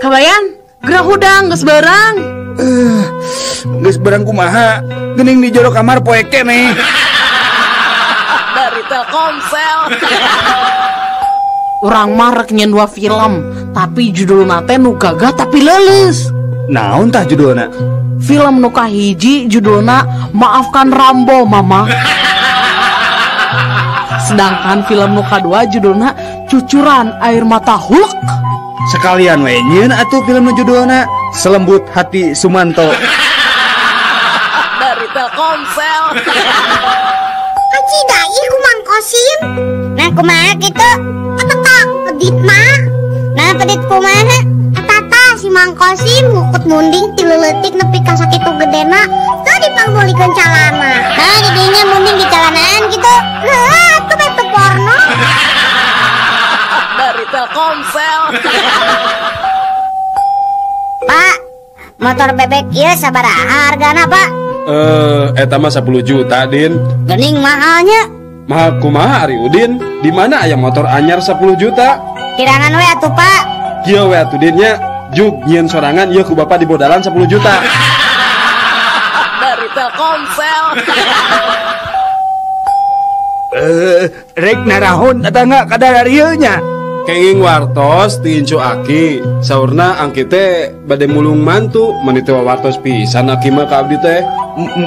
Kabayan, gerah hudang geus beurang. Geus beurang kumaha? Geuning di jero kamar poe keneh. Dari Telkomsel. Urang mah rek nyen dua film, tapi judulna teh nu gagah tapi leuleus. Naon tah judulna? Film nu kahiji judulna Maafkan Rambo Mama. Sedangkan film nu kadua judulna Cucuran Air Mata Hulk. Sekalian we nyieun atuh film nu judulna Selembut Hati Sumanto. Dari Telkomsel. Kaci dai ku Mang Kosim. Nah kumaha kitu? Eta peditna. Nah pedit kumaha? Eta si Mang Kosim ngukut munding ti leuletik nepi ka sakitu gedena teu dipangbolikeun calana. Nah jadinya munding di calanaan kitu. Heuh atuh bete porno. Dari Telkomsel. Pak, motor bebek ieu sabaraha hargana, Pak? Eta mah 10 juta, Din. Geuning mahalnya. Mahal kumaha ari Udin? Di mana aya motor anyar 10 juta? Kirangan we atuh, Pak. Kieu we atuh Din nya, jug nyieun sorangan ieu ku bapak dibodalan 10 juta. Dari Telkomsel. Rek narahon tetangga kadar ieu nya. Kenging wartos ti incu aki, saurna angki teh bade mulung mantu, meni teh wartos pisan aki mah ka abdi teh.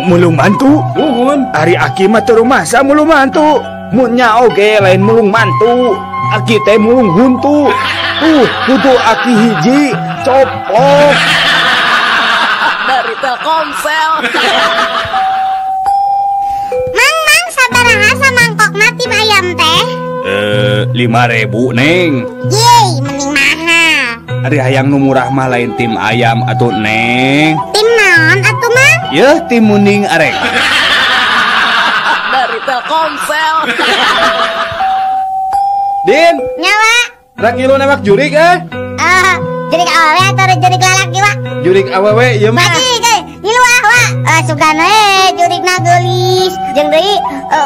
Mulung mantu? Muhun. Ari aki mah teu rumasa mulung mantu. Mun nya oge lain mulung mantu, aki teh mulung huntu. Tuh, huntu aki hiji coplok. Dari Telkomsel. Mang, mang sabaraha samangkokna tim ayam teh? 5.000 neng. Yeay, mending mahal. Ari hayang nu murah mah lain tim ayam atuh neng. Tim naon atuh mang? Yeuh tim munding arek. Dari Telkomsel. Din. Nyawa. Rek ngilu newak jurik eh? Jurik awewe atau jurik lalaki wa? Jurik awewe ieu mah. Baji, ngilu ah wa. Sugan we jurikna geulis. Jeung deui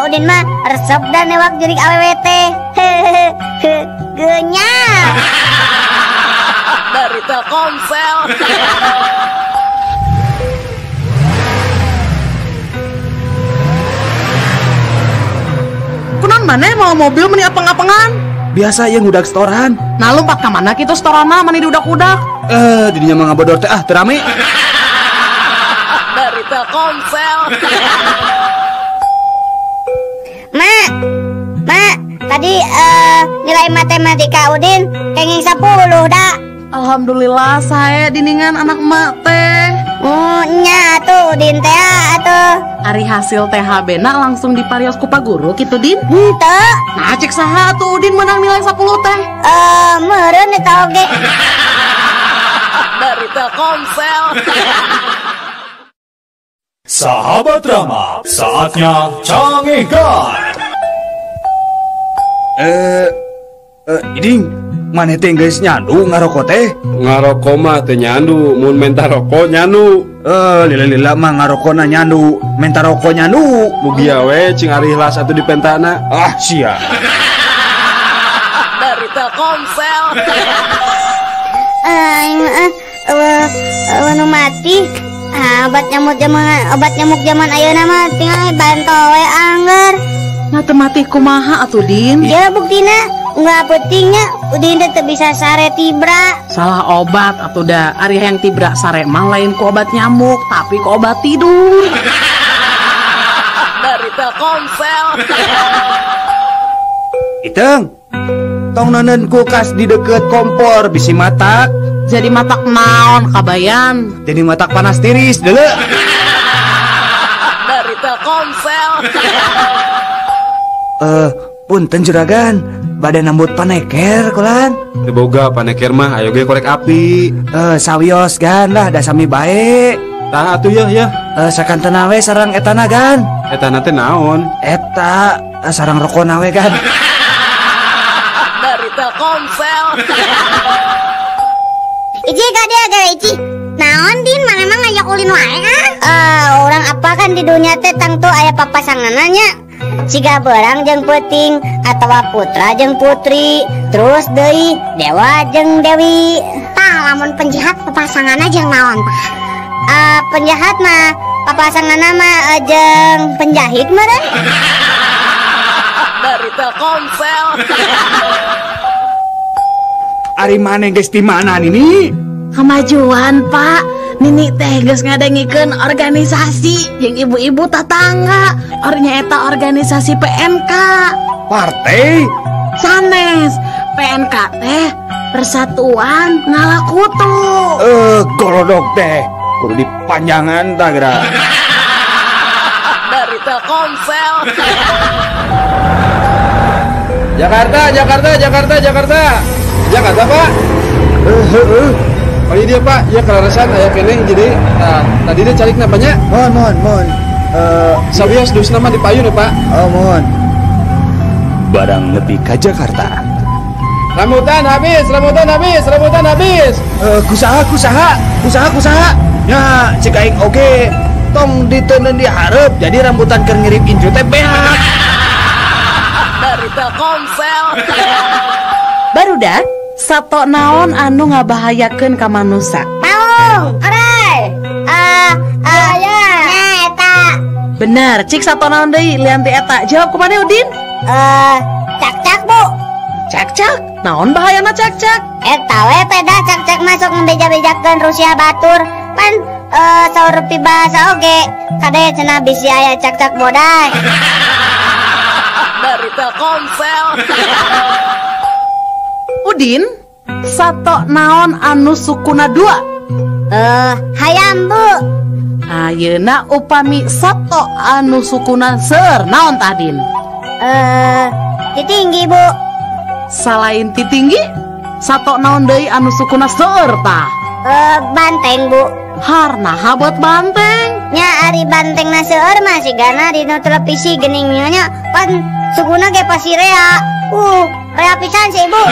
Udin mah resep dan newak jurik awewe teh. Geunyah. Dari Telkomsel. Kunaon maneh mau mobil meni apeng-apengan? Biasa ya ngudak setoran. Nah lompat ka mana kitu setorana mani diudak-udak? Didinya mah ngabodor teh ah teu rame. Dari Telkomsel. Ma, ma, tadi nilai matematika Udin kenging 10 dah. Alhamdulillah saya diningan anak emak teh. Oh nya atuh Udin teh atuh. Ari hasil THB na langsung diparios ku Pak Guru kitu Din? Henteu. Nah cek saha atuh Udin menang nilai 10 teh? Meureun eta oge. Dari Telkomsel. Sahabat Rama, saatnya canggihkan. Iding, maneh teh geus nyandu ngaroko teh? Ngaroko mah teu nyandu, mun menta roko nyandu. Lila-lila mah ngarokona nyandu, menta roko nyandu. Mugia we cing ari ikhlas atuh dipentana. Ah, sia. Dari Telkomsel. Nu mati. Obat nyamuk zaman ayeuna mah tinggal banto we angger. Nah teu mati kumaha atuh Din? Ya buktina unggal peutingnya Udin teh teu bisa sare tibra. Salah obat atuh da. Ari hayang tibra sare mah lain ku obat nyamuk tapi ku obat tidur. Dari Telkomsel. Iteung, tong neuneun kulkas di deukeut kompor bisi matak. Jadi matak naon kabayan? Jadi matak panas tiris deuleu. Dari Telkomsel. Punten juragan, bade nambut paneker kulan. Teu boga paneker mah ayo ge korek api. Sawios gan lah da sami bae. Tah atuh yeuh yeuh. Sakantena we sareng etana gan. Etana teh naon? Eta sareng rokona we gan. Dari Telkomsel. Ici ka dia gara Ici. Naon Din, mana emang ngajak ulin wae ah? Orang apa kan di dunia teh tangtu aya papasanganna. Siga beurang jeung peuting atawa putra jeung putri, terus deui dewa jeung dewi. Tah Tah lamun penjahat papasanganna jeung naon tah? Penjahat mah papasanganna mah jeung penjahit meureun. Dari Telkomsel. Ari maneh geus di mana Nini? Kemajuan Pak. Nini teh geus ngadengikeun organisasi jeung ibu-ibu tatangga. Ornya eta organisasi PNK. Partai? Sanes. PNK teh Persatuan Ngalakutu. Golodog teh kudu dipanjangan tah geura. Dari Telkomsel. Jakarta, Jakarta, Jakarta, Jakarta. Jakarta, Pak. Oh iya dia, Pak. Ya kaleresan aya keneh jadi nah, tadi dia calik napanya? Mohon, mohon. Sawios dusna mah di payun ya, Pak. Oh, mohon. Barang nepi ka Jakarta. Rambutan habis, rambutan habis, rambutan habis. Kusaha, kusaha, kusaha, kusaha. Ya, cek aing oge. Tong diteundeun di hareup jadi rambutan keur ngirip incu teh beak. Dari Telkomsel. Barudak, sato naon anu ngabahayakeun ka manusa? Maung, orai. Ya, eta. Bener, cik sato naon deui lian ti eta. Jawab kumaha Udin? Cak-cak, Bu. Cak-cak? Naon bahayana cak-cak? Eta we peda cak-cak masuk ngebeja-bejakeun Rusia batur. Pan saur pibahasa oge. Kade cenah bisi aya cak-cak boday. Dari Telkomsel. Udin, sato naon anu sukuna dua? Hayam, Bu. Ayeuna upami sato anu sukuna seur naon tah, Din? Titinggi, Bu. Salain titinggi, sato naon deui anu sukuna seur tah? Banteng, Bu. Harnaha buat banteng? Nya ari banteng na seueur mah sigana dina televisi geuning nya pan sukuna ge pasti rea. Rea pisan sih, Bu.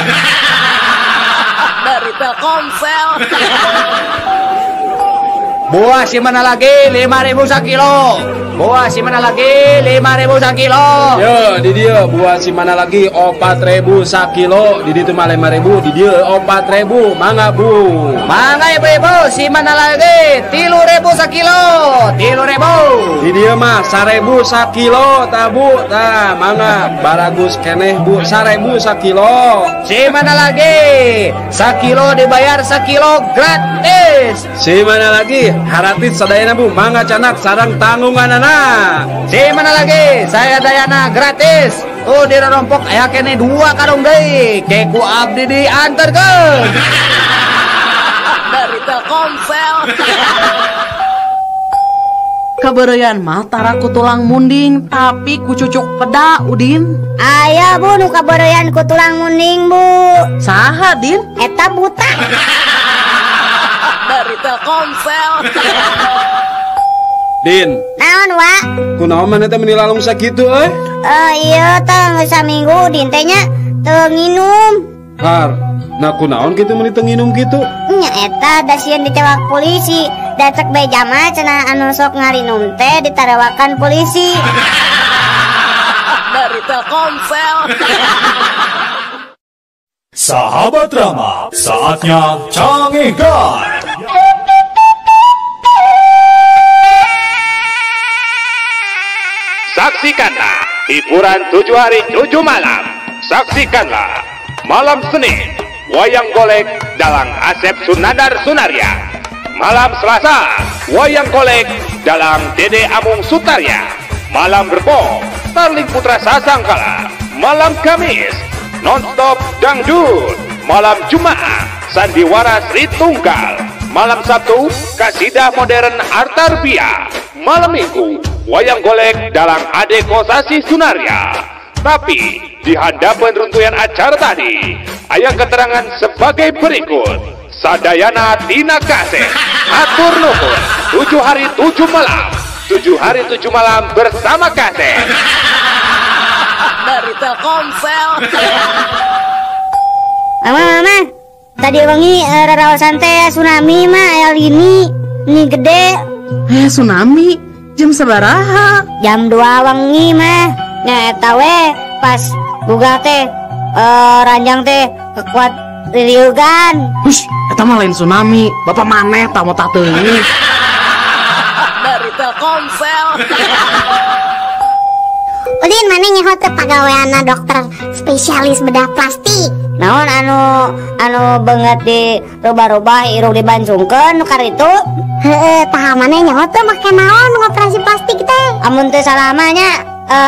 Dari Telkomsel. Buah si mana lagi 5.000 sakilo. Buah si mana lagi 5.000 sakilo. Yo, di dia buah si mana lagi 4.000 sakilo. Di ditu mah 5.000, di dia 4.000. Mangga, Bu. Mangga ibu-ibu, si mana lagi 3.000 sakilo. 3.000. Di dia mah 1.000 sakilo tah, Bu. Tah, mangga baragus keneh, Bu. 1.000 sakilo. Si mana lagi? Sakilo dibayar sakilo gratis. Si mana lagi? Haratis sadayana, Bu. Mangga canak sarang tanggunganana. Si mana lagi? Saya dayana gratis. Tuh di rompok aya kene 2 karung deui. Ke ku abdi diantarkeun. Dari Telkomsel. Kabeureuyan mah tara ku tulang munding tapi ku cucuk peda, Udin. Aya, Bu, nu kabeureuyan ku tulang munding, Bu. Saha, Din? Eta buta. Dari Telkomsel. Din. Naon, Wak? Kunaon maneh teh meni lalung sakitu euy? Iya teh geus saminggu Udin teh nya teu nginum. Har, nah kunaon kitu meni teu nginum kitu? Nya eta da sieun dicewak polisi. Da cek beja mah cenah anu sok ngarinum teh ditarewakan polisi. Dari Telkomsel. Sahabat Rama, saatnya Cangehgar. Saksikanlah hiburan 7 hari 7 malam. Saksikanlah malam Senin wayang golek dalang Asep Sunandar Sunarya. Malam Selasa wayang golek dalang Dede Amung Sutarya. Malam Rebo Starling Putra Sasangkala. Malam Kamis nonstop dangdut. Malam Jumat Sandiwara Sri Tunggal. Malam Sabtu Kasidah Modern Artarbia. Malam Minggu wayang golek dalang Ade Kosasi Sunarya. Tapi di hadapan runtuyan acara tadi, aya keterangan sebagai berikut. Sadayana Tina Kaseh, atur nuhun, 7 hari 7 malam, 7 hari 7 malam bersama Kaseh. Dari Telkomsel. Mama, mama, tadi wengi raraosan teh tsunami mah aya lini, ini gede. Tsunami? Jam sabaraha? Jam 2 wengi mah. Nya eta we pas buka teh ranjang teh kekuat Ririugan. Hush, eta mah lain tsunami. Bapak maneh tah mau teuing. Dari Telkomsel. Udin maneh nyaho teu pagaweanna dokter spesialis bedah plastik. Naon anu beungeut di rubah-rubah irung dibancungkeun nu karitu? Heeh, tah maneh nyaho teu make naon ngoperasi plastik teh? Amun teu salah mah nya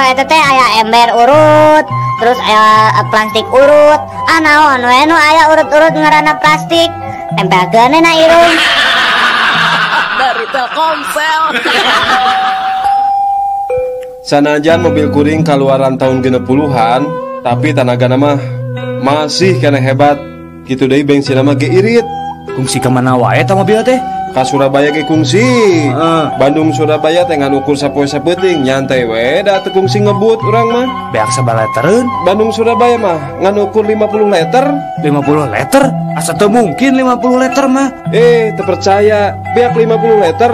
eta teh aya ember urut, terus aya plastik urut. Ah naon we nu aya urut-urut ngaranna plastik. Tempelkeun na irung. Dari Telkomsel. Sanajan mobil kuring kaluaran tahun 60-an, tapi tanagana mah masih kena hebat. Gitu deui bensin mah ge irit. Kungsi ka mana wae eta mobil teh? Ka Surabaya ge kungsi. Bandung Surabaya teh ngan ukur sapoe sapeuting, nyantai we da teu kungsi ngebut urang mah. Beak sabaraha litereun? Bandung Surabaya mah ngan ukur 50 liter. 50 liter? Asa teu mungkin 50 liter mah. Teu percaya, beak 50 liter.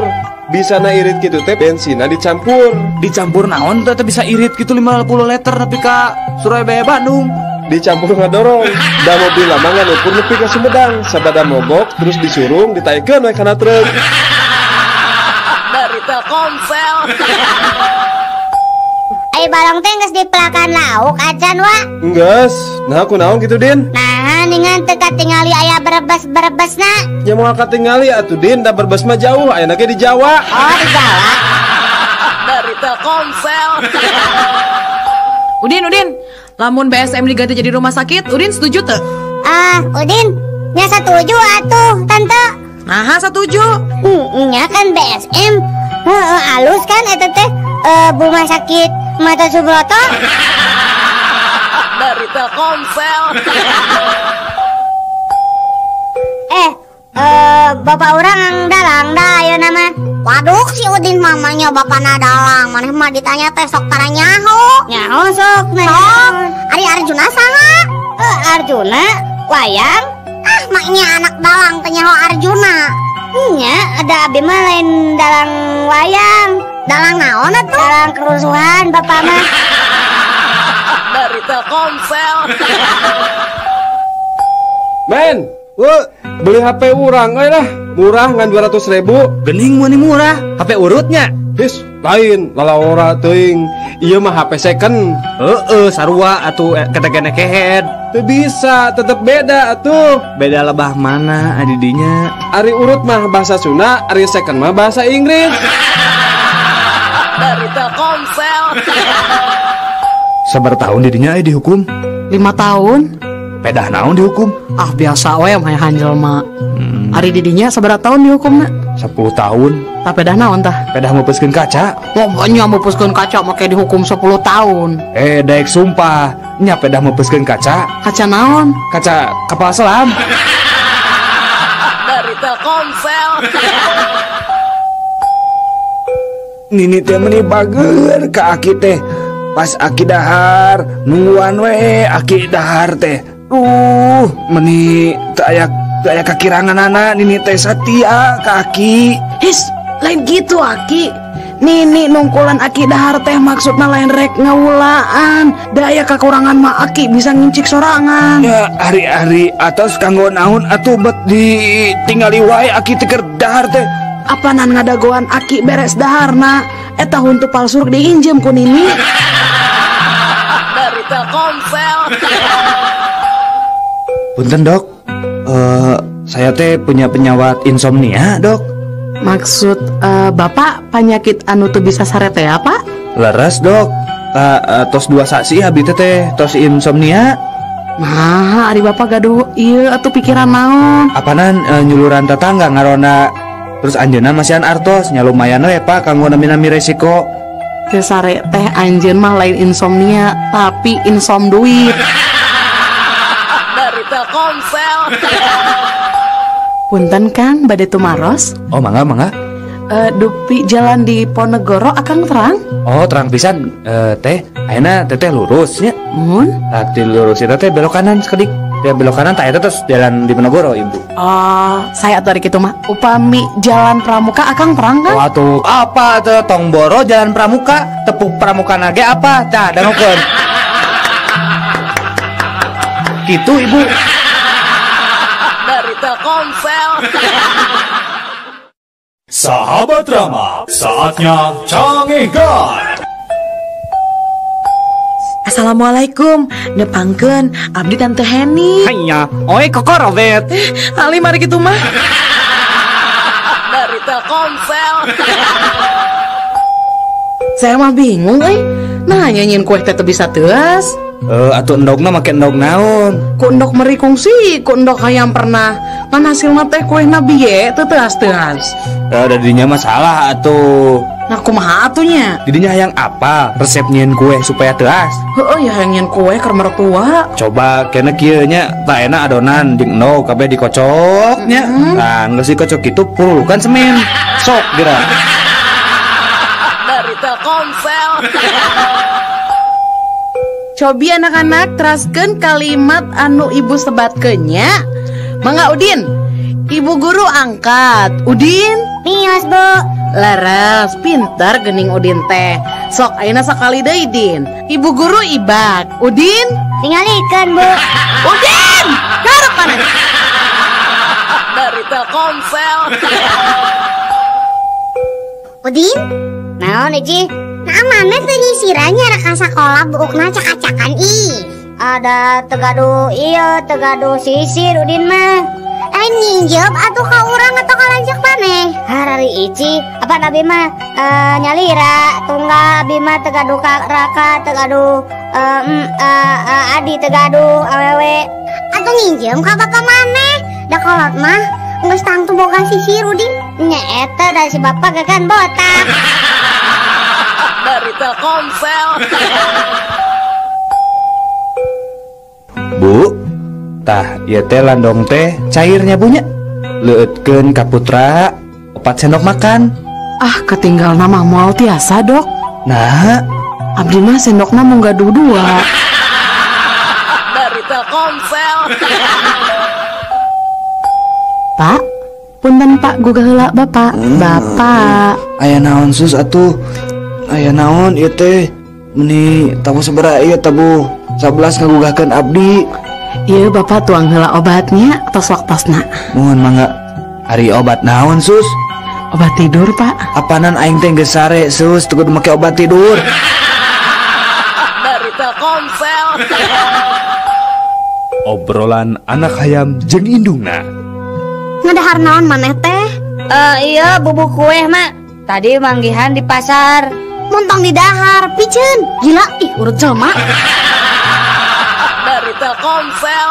Bisa na irit gitu teh bensinna dicampur. Dicampur naon teh bisa irit gitu 50 liter tapi ka Surabaya Bandung. Dicampur ngadorong. Da mobil lama ngan ukur nepi ka Sumedang, sabada mogok terus disurung ditaikeun we kana truk. Dari Telkomsel. Ai balong teh geus dipelakan lauk acan wa? Enggeus. Nah kunaon kitu Din? Nah ningan teu katingali aya berebes-berebesna. Ya moal katingali atuh Din, da Brebes mah jauh, ayeuna ge di Jawa. Oh, di Jawa. Dari Telkomsel. Udin, lamun BSM diganti jadi rumah sakit, Udin setuju teu? Ah, Udin, nya setuju atuh, Tante. Nah, setuju. Nya kan BSM. Heeh, alus kan eta teh rumah sakit Mata Subroto. Dari Telkomsel. Bapak urang dalang dah ayeuna mah. Waduh, si Udin mamanya bapana dalang. Maneh mah ditanya teh sok tara nyaho. Nyaho sok, sok. Ari Arjuna saha? Arjuna wayang. Ah, maknya anak dalang teh nyaho Arjuna. Nya, ada abi mah lain dalang wayang. Dalang naon atuh? Dalang kerusuhan bapak mah. Dari Telkomsel. Men, beli HP urang euy lah. Murah ngan 200.000. Gening meuni murah, HP urutnya. His, lain lalawora teuing. Ieu mah HP second. Heeh, sarua atuh ketegene kehead. Teu bisa, tetep beda atuh. Beda lebah mana adidinya? Ari urut mah bahasa Sunda, ari second mah bahasa Inggris. Dari Telkomsel. Sabar tahun didinya dihukum? 5 tahun. Pedah naon dihukum? Ah biasa we mah hanjel mah. Ari didinya sabaraha tahun dihukumna? 10 tahun. Tah pedah naon tah? Pedah meupeuskeun kaca. Pokoknya meupeuskeun kaca make dihukum 10 tahun. Daek sumpah, nya pedah meupeuskeun kaca. Kaca naon? Kaca kapal selam. Dari Telkomsel. Nini teh meuni bager ka aki teh. Pas aki dahar, nungguan we aki dahar teh. Meni teu aya kakiranganana nini teh satia ka aki. His, lain gitu aki. Nini nungkulan aki dahar teh maksudna lain rek ngawulaan. Da aya kakurangan mah aki bisa ngincik sorangan. Ya ari-ari atos kanggo naon atuh bet ditinggali wae aki teh keur dahar teh. Apanan ngadagoan aki beres daharna eta huntu palsu diinjem ku nini. Dari Telkomsel. Punten dok, saya teh punya penyawat insomnia dok. Maksud bapak penyakit anu tuh bisa sare teh apa? Leres dok, tos 2 saksi abdi teh tos insomnia. Nah, ari bapak gaduh ieu atuh pikiran naon? Apanan nyuluran tetangga ngarona. Terus anjeunna masihan artos nya lumayan we Pak kanggo nami-nami resiko. Teu sare teh anjeun mah lain insomnia tapi insom duit. Dari Telkomsel. Punten Kang, bade tumaros? Oh mangga mangga. Dupi jalan di Ponegoro akang terang? Oh terang pisan teh. Ayeuna teteh lurus nya. Mun? Tah lurus eta teh belok kanan sakedik. Ya belok kanan tak eta terus jalan di Ponegoro ibu. Oh, saya atuh ari kitu mah. Upami jalan Pramuka akang terang kan? Oh atuh apa tuh tong boro jalan Pramuka, tepuk Pramuka nage apa? Tah dangukeun. Gitu ibu. Telkomsel. Sahabat Rama, saatnya Cangehgar. Assalamualaikum, nepangkeun abdi Tante Heni. Hanya, oi Koko Robert. Ali mari kitu mah. Dari Telkomsel. Saya mah bingung euy. Nah nyanyiin kue teh teu bisa teuas. Atuh endogna make endog naon? Ku endog meri kungsi, ku endog hayam pernah. Ngan hasilna teh kuehna bieu teu teuas-teuas. Da dinya mah salah atuh. Nah kumaha atuh nya? Didinya hayang apa resep nyieun kue supaya teuas? Heueuh ya hayang nyieun kue keur mertua. Coba kena kieu nya, tah enak adonan jeung endog kabeh dikocok nya. Nah, geus dikocok kitu pulukan semen. Sok geura. Dari Telkomsel. Cobi anak-anak teraskeun kalimat anu ibu sebatkeun nya. Mangga Udin. Ibu guru angkat. Udin? Mios, Bu. Leres, pintar gening Udin teh. Sok ayeuna sakali deui Din. Ibu guru ibak. Udin? Tingalikeun, Bu. Udin! Garuk mana? Dari Telkomsel. Udin? Naon Ici? Nah, mana teu nyisirannya rek sakola buukna cak-cakan ih. Ada tegadu iya, tegadu sisir Udin mah. Lain nginjep atuh ka urang atau ka lanceuk maneh? Harari Ici, apa abi mah nyalira tunggal abi mah tegadu ka raka, tegadu adi tegadu awewe. Atuh nginjem ka bapak maneh? Da kolot mah geus tangtu boga sisir Udin. Nya eta da si bapak gagan botak. Dari Telkomsel. Bu, tah ieu teh landong teh cairnya punya. Leueutkeun ka putra 4 sendok makan. Ah, ketinggal nama moal tiasa, Dok. Nah, abdi mah sendokna mung gaduh 2. Dari Telkomsel. Pak, punten Pak gugah heula Bapak. Bapak. Aya naon sus atuh? Aya naon ieu teh? Meni tabuh sabaraha ieu tabuh 11 ngagugahkeun abdi. Ieu Bapak tuang heula obatnya tos waktosna. Mohon mangga. Ari obat naon sus? Obat tidur, Pak. Apanan aing teh geus sare sus, teu kudu make obat tidur. Dari Telkomsel. Obrolan anak hayam jeung indungna. Ngadahar naon maneh teh? Iya bubuk kue mak. Tadi manggihan di pasar. Montong di dahar, piceun. Gila, ih urut jelema. Dari Telkomsel.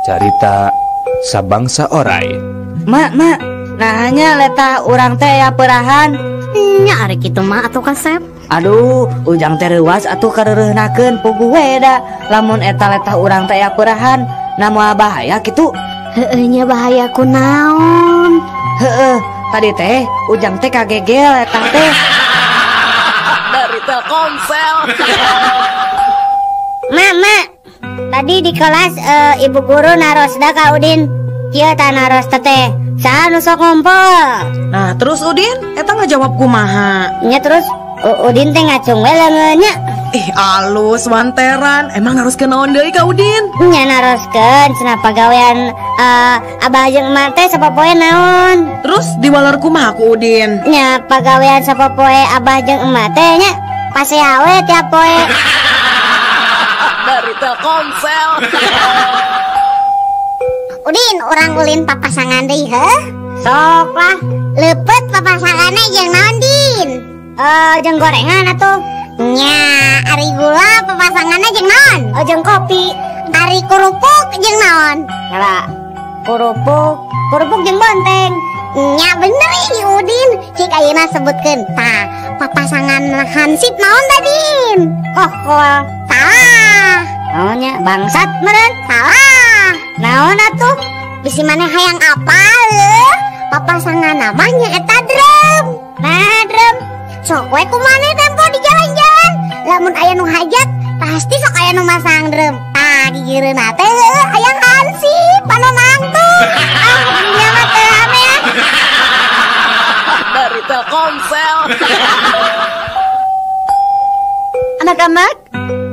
Carita sabangsa orai. Mak, mak, nah hanya letah urang teh ya perahan. Nya ari kitu mah atuh kasep. Aduh, ujang teh reuas atuh kareureunahkeun puguh we da. Lamun eta letah urang teh ya perahan, na moal bahaya kitu. Heueuh nya bahaya kunaon? Heueuh, tadi teh ujang teh kagegel letah teh. Dari Telkomsel. Mak, mak, tadi di kelas ibu guru narosda ka Udin. Kieu tah naros teh. Saha nu sok ngompol? Nah, terus Udin eta ngajawab kumaha? Nya terus Udin teh ngacung we leungeunnya. Ih, alus wanteran. Emang naroskeun naon deui ka Udin? Nya naroskeun cenah pagawean abah jeung emak teh sapopoe naon. Terus diwaler kumaha ku Udin? Nya pagawean sapopoe abah jeung emak teh nya pasea we tiap poe. Dari Telkomsel. Udin, urang ulin papasangan deui heuh? Sok lah. Leupeut papasanganna jeung naon, Din? Jeung gorengan atuh. Nya, ari gula papasanganna jeung naon? Jeung kopi. Ari kerupuk jeung naon? Nyala. Kerupuk jeung bonteng. Nya bener ih Udin. Cik ayeuna sebutkeun. Tah, papasangan hansip naon tadi? Kokol. Salah. Naonnya bangsat meureun? Salah. Naon atuh? Bisi maneh hayang apa leuh? Papasangan namanya eta drum. Nah, drum. Sok we ku maneh tempo di jalan-jalan. Lamun aya nu hajat, pasti sok aya nu masang drum. Tah, gigireunna teh heueuh aya hansip anu nangtung. Ah, dunya mah teu ame ya. Dari Telkomsel. Anak-anak,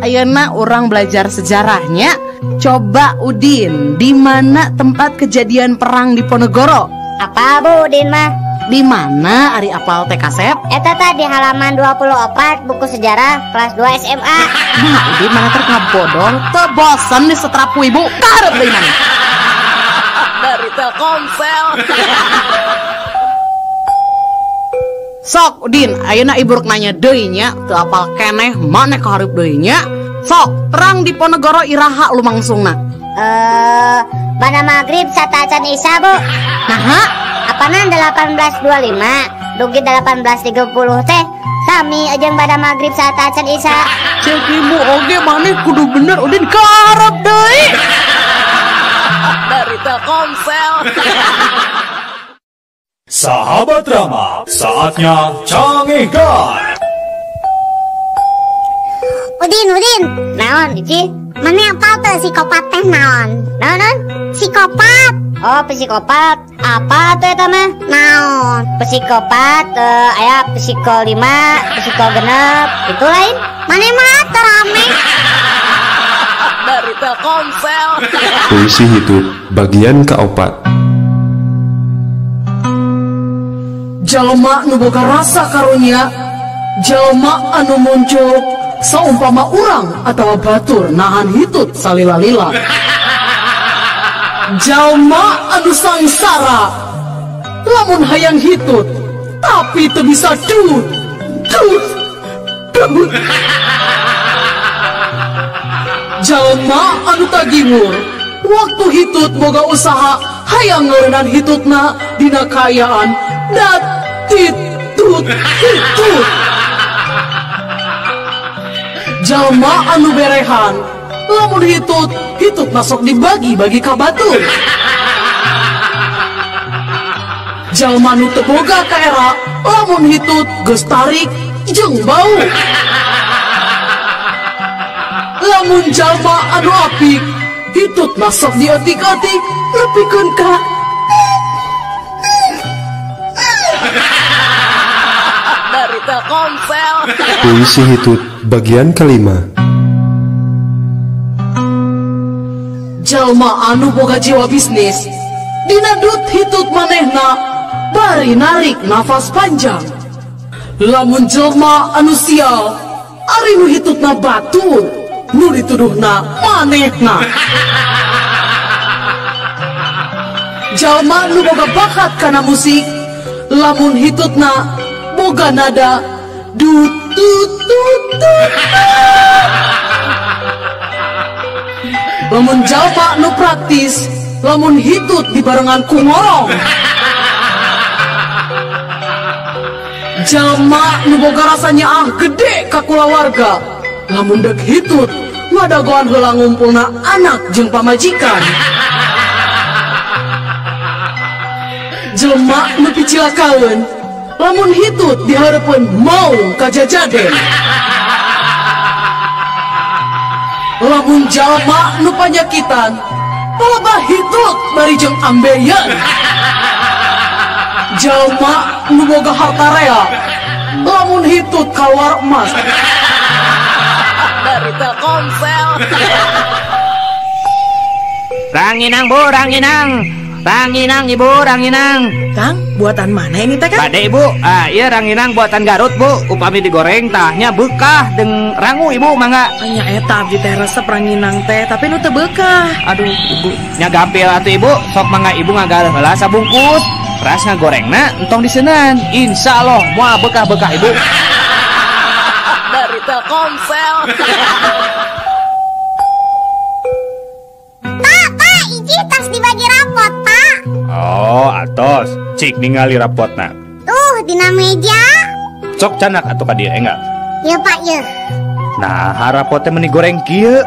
ayeuna urang belajar sejarahnya. Coba Udin, di mana tempat kejadian perang Diponegoro? Apa Bu Udin mah? Di mana ari apal teh kasep? Eta tadi halaman 24 buku sejarah kelas 2 SMA. Nah, Udin mana ter ngabodong, teu bosen disetrap ku ibu. Kaharep deui mana? Dari Telkomsel. Sok Udin, ayeuna ibu rek nanya deui nya, teu apal keneh maneh kaharep deui nya. Sok, perang Diponegoro iraha lumangsungna? Bana maghrib satacan isya Bu. Naha? Apanan 1825 dugi 1830 teh sami jeung bada maghrib satacan isya. Cek ibu oge maneh kudu bener Udin kaharep deui. Dari Telkomsel. Sahabat Rama, saatnya Cangehgar. Udin, Udin. Naon, Ici? Mana apal teu psikopat teh naon? Naon, naon? Psikopat. Oh, psikopat. Apa tuh eta mah? Naon? Psikopat, aya psiko 5, psiko 6, itu lain. Mana mah teu rame. Dari Telkomsel. Puisi hidup bagian keempat. Jalma nu boga rasa karunya, jalma anu muncul saumpama urang atau batur nahan hitut salila-lila. Jalma anu sangsara lamun hayang hitut tapi teu bisa dut dut dut. Jalma anu tagiwur waktu hitut boga usaha hayang ngeureunaan hitutna dina kaayaan dat titut hitut. Jalma anu berehan lamun hitut hitut masuk dibagi-bagi ka batur. Jalma nu teu boga kaera lamun hitut geus tarik jeung bau. Lamun jalma anu apik hitut masuk diotik-otik nepikeun ka Dari Telkomsel. Puisi hitut bagian kelima. Jalma anu boga jiwa bisnis dina dut hitut manehna bari narik nafas panjang. Lamun jelma anu sial ari nu hitutna batur nu dituduhna manehna. Jalma nu boga bakat kana musik lamun hitutna boga nada dut tut tut tut. Lamun jalma nu praktis lamun hitut dibarengan ku ngorong. Jalma nu boga rasanya ah gede ka kulawarga lamun dek hitut ngadagoan heula ngumpulna anak jeung pamajikan. Jelma nu picilakaeun lamun hitut dihareupeun maung kajajaden. Lamun jalma nu panyakitan palebah hitut bari jeung ambeien. Jalma nu boga harta rea lamun hitut kaluar emas. Dari Telkomsel. Ranginang Bu, ranginang. Ranginang Ibu, ranginang. Kang, buatan mana ini teh Kang? Bade Ibu, iya ranginang buatan Garut Bu. Upami digoreng tahnya bekah deng rangu Ibu mangga. Nya eta abdi teh resep ranginang teh, tapi nu teu bekah. Aduh Ibu, nya gampil atuh Ibu, sok mangga Ibu ngagaleuh heula sabungkus. Ras ngagorengna entong diseunan. Insyaallah moal bekah-bekah Ibu. Dari Telkomsel. Pak, Pak, Iji tas dibagi rapot, Pak. Oh, atos. Cik ningali rapotna. Tuh, dina meja. Sok canak atuh ka dieu enggak? Ya, Pak, ya. Nah, rapotnya meni goreng kieu.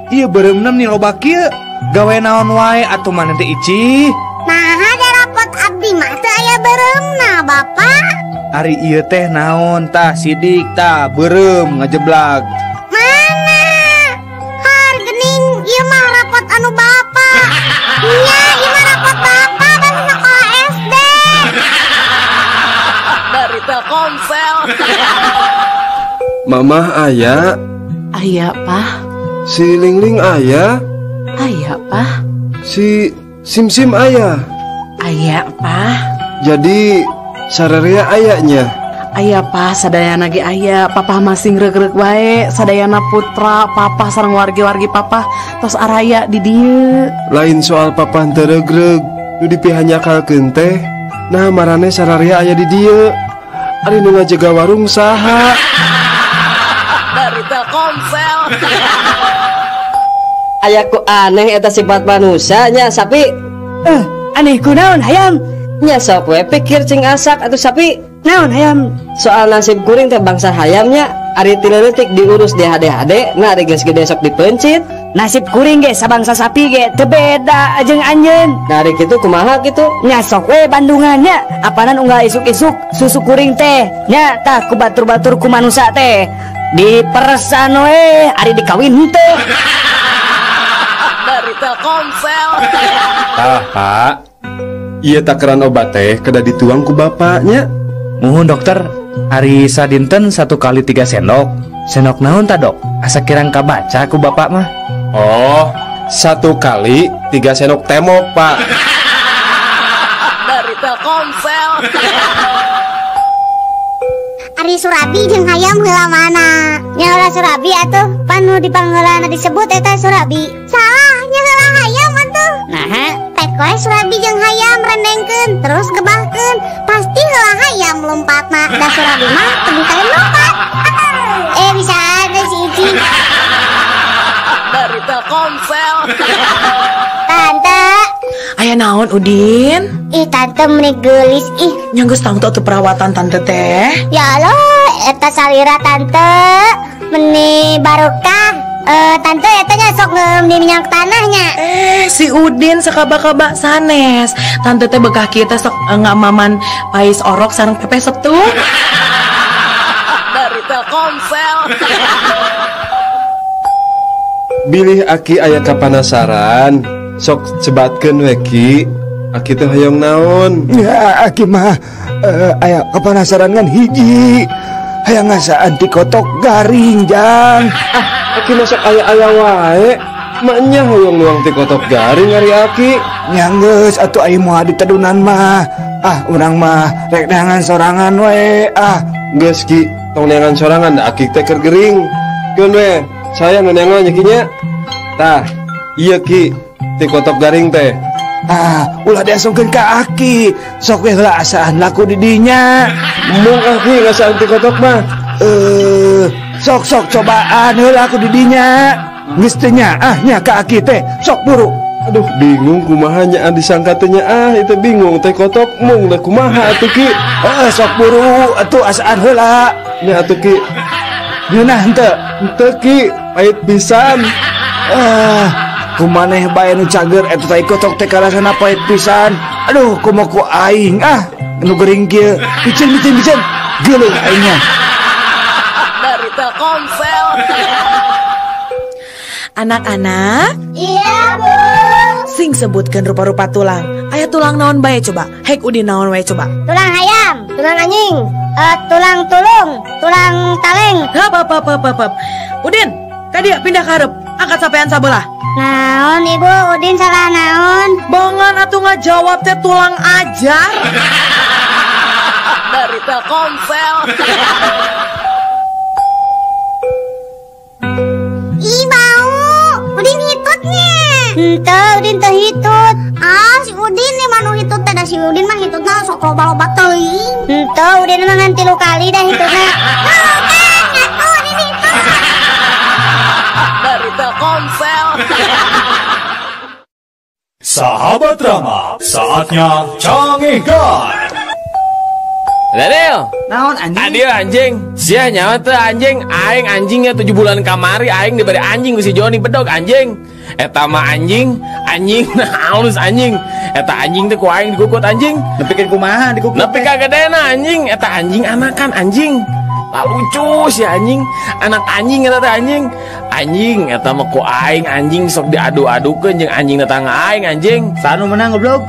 Ieu beureumna meni loba kieu. Gawe naon wae atuh maneh teh Ici? Nah, ada rapot abdi mah teu aya beureumna, Bapak. Ari ieu teh naon tah sidik tah beureum ngajeblag. Mana? Har geuning ieu mah rapot anu Bapak. Nya, ieu mah rapot Bapak pas sekolah SD. Dari Telkomsel. Mamah aya. Aya, Pak. Si Lingling aya. Aya, Pak. Si Simsim aya. Aya, Pak. Jadi sararea ayanya. Aya, Pak, sadayana ge aya. Papa masing reuk-reuk wae, sadayana putra, papa sareng wargi-wargi papa tos araya di dieu. Lain soal papa teu reug-reug, nu dipihanyakalkeun teh. Nah, marane sararea aya di dieu. Ari nu ngajaga warung saha? Dari Telkomsel. Aya ku aneh eta sifat manusianya sapi. Aneh kunaon hayam? Nya sok we pikir cing asak atuh sapi. Naon hayam? Soal nasib kuring teh bangsa hayamnya, ari ti leutik diurus di hade-hade, nah ari geus gede sok dipencit. Nasib kuring ge sabangsa sapi ge teu beda jeung anjeun. Nah ari kitu kumaha kitu? Nya sok we bandungannya, apanan unggal isuk-isuk susu kuring teh nya tah ku batur-batur ku manusa teh. Diperesan we ari dikawin henteu. Dari Telkomsel. Tah, Pak. Ieu takaran obat teh kedah dituang ku bapaknya. Muhun dokter, ari sadinten 1 kali 3 sendok. Sendok naon ta dok? Asa kirang kabaca ku bapak mah. Oh, 1 kali 3 sendok temok, Pak. Dari Telkomsel. Ari Surabi jeung hayam heula mana? Nya heula Surabi atuh, pan nu dipangheulana disebut eta Surabi. Salah, nya heula hayam atuh. Naha, pek we Surabi jeung hayam rendengkeun terus gebahkeun, pasti heula hayam lompatna. Da Surabi mah teu bisa lompat. Bisa ada si Ici. Dari Telkomsel. Tante. Aya naon Udin? Ih tante meni geulis ih. Nya geus tangtu atuh perawatan tante teh. Ya Allah, eta salira tante meni barokah. Tante eta nya sok ngeum di minyak tanahnya. Si Udin sakaba-kaba sanes. Tante teh bekah kieu teh sok ngamaman pais orok sareng pepes setu. Dari Telkomsel. Bilih aki aya kapanasaran, sok sebatkeun we ki. Aki teh hoyong naon? Ya aki mah aya kapanasaran ngan hiji. Hayang ngasaan ti kotok garing jang. Ah, aki mah sok aya-aya wae. Maknya hoyong nuang ti kotok garing ari aki. Nya geus atuh aya moal ditedunan mah. Ah, urang mah rek neangan sorangan we. Ah, geus ki, tong neangan sorangan da aki teh keur gering. Keun we, saya nu neangan nya ki nya. Tah, ieu ki ti kotok garing teh. Ah, ulah diasungkeun ka aki. Sok we heula asaan laku di dinya. Mung aki ngasaan ti kotok mah. Sok sok cobaan heula aku di dinya. Geus teu nyaah nya ka aki teh. Sok buru. Aduh, bingung kumaha nya disangka teh nya ah, itu bingung teh kotok mung da kumaha atuh ki. Sok buru atuh asaan heula. Nya atuh ki. Ngeunah henteu? Henteu ki, pahit pisan. Kumaneh bae nu cager eta tai kotok teh karasana pahit pisan. Aduh, kumaha ku aing ah, nu gering kieu. Piceun piceun piceun. Geuleuh aingnya. Dari Telkomsel. Anak-anak. Iya, Bu. Sing sebutkan rupa-rupa tulang. Aya tulang naon bae coba? Hek Udin naon wae coba? Tulang hayam, tulang anjing, tulang tulung, tulang taleng. Hap hap hap hap hap. Udin, ka dieu pindah ka hareup. Angkat sampean sabelah. Naon ibu, Udin salah naon? Bongan atuh ngajawab teh tulang ajar. Dari Telkomsel. Ih bau, Udin hitutnya. Henteu, Udin teu hitut. Ah, si Udin nih mah nu hitut teh, da si Udin mah hitutna sok loba-loba teuing. Henteu, Udin mah ngan 3 kali dah hitutna. Tuh kan, ngaku Udin hitut. Dari Telkomsel. Sahabat Rama, saatnya Cangehgar. Daniel, naon anjing? Adil anjing. Sia nyawa teh anjing, aing anjingnya 7 bulan kamari aing diberi anjing ku si Joni bedog anjing. Eta mah anjing, anjing nah halus anjing. Eta anjing teh ku aing dikukut anjing. Nepikeun kumaha dikukut? Nepi ka gedena anjing, eta anjing anakan anjing. Lah lucu si anjing, anak anjing eta teh anjing. Anjing eta mah ku aing anjing sok diadu-adukeun jeung anjing tetangga aing anjing. Sanu menang goblok.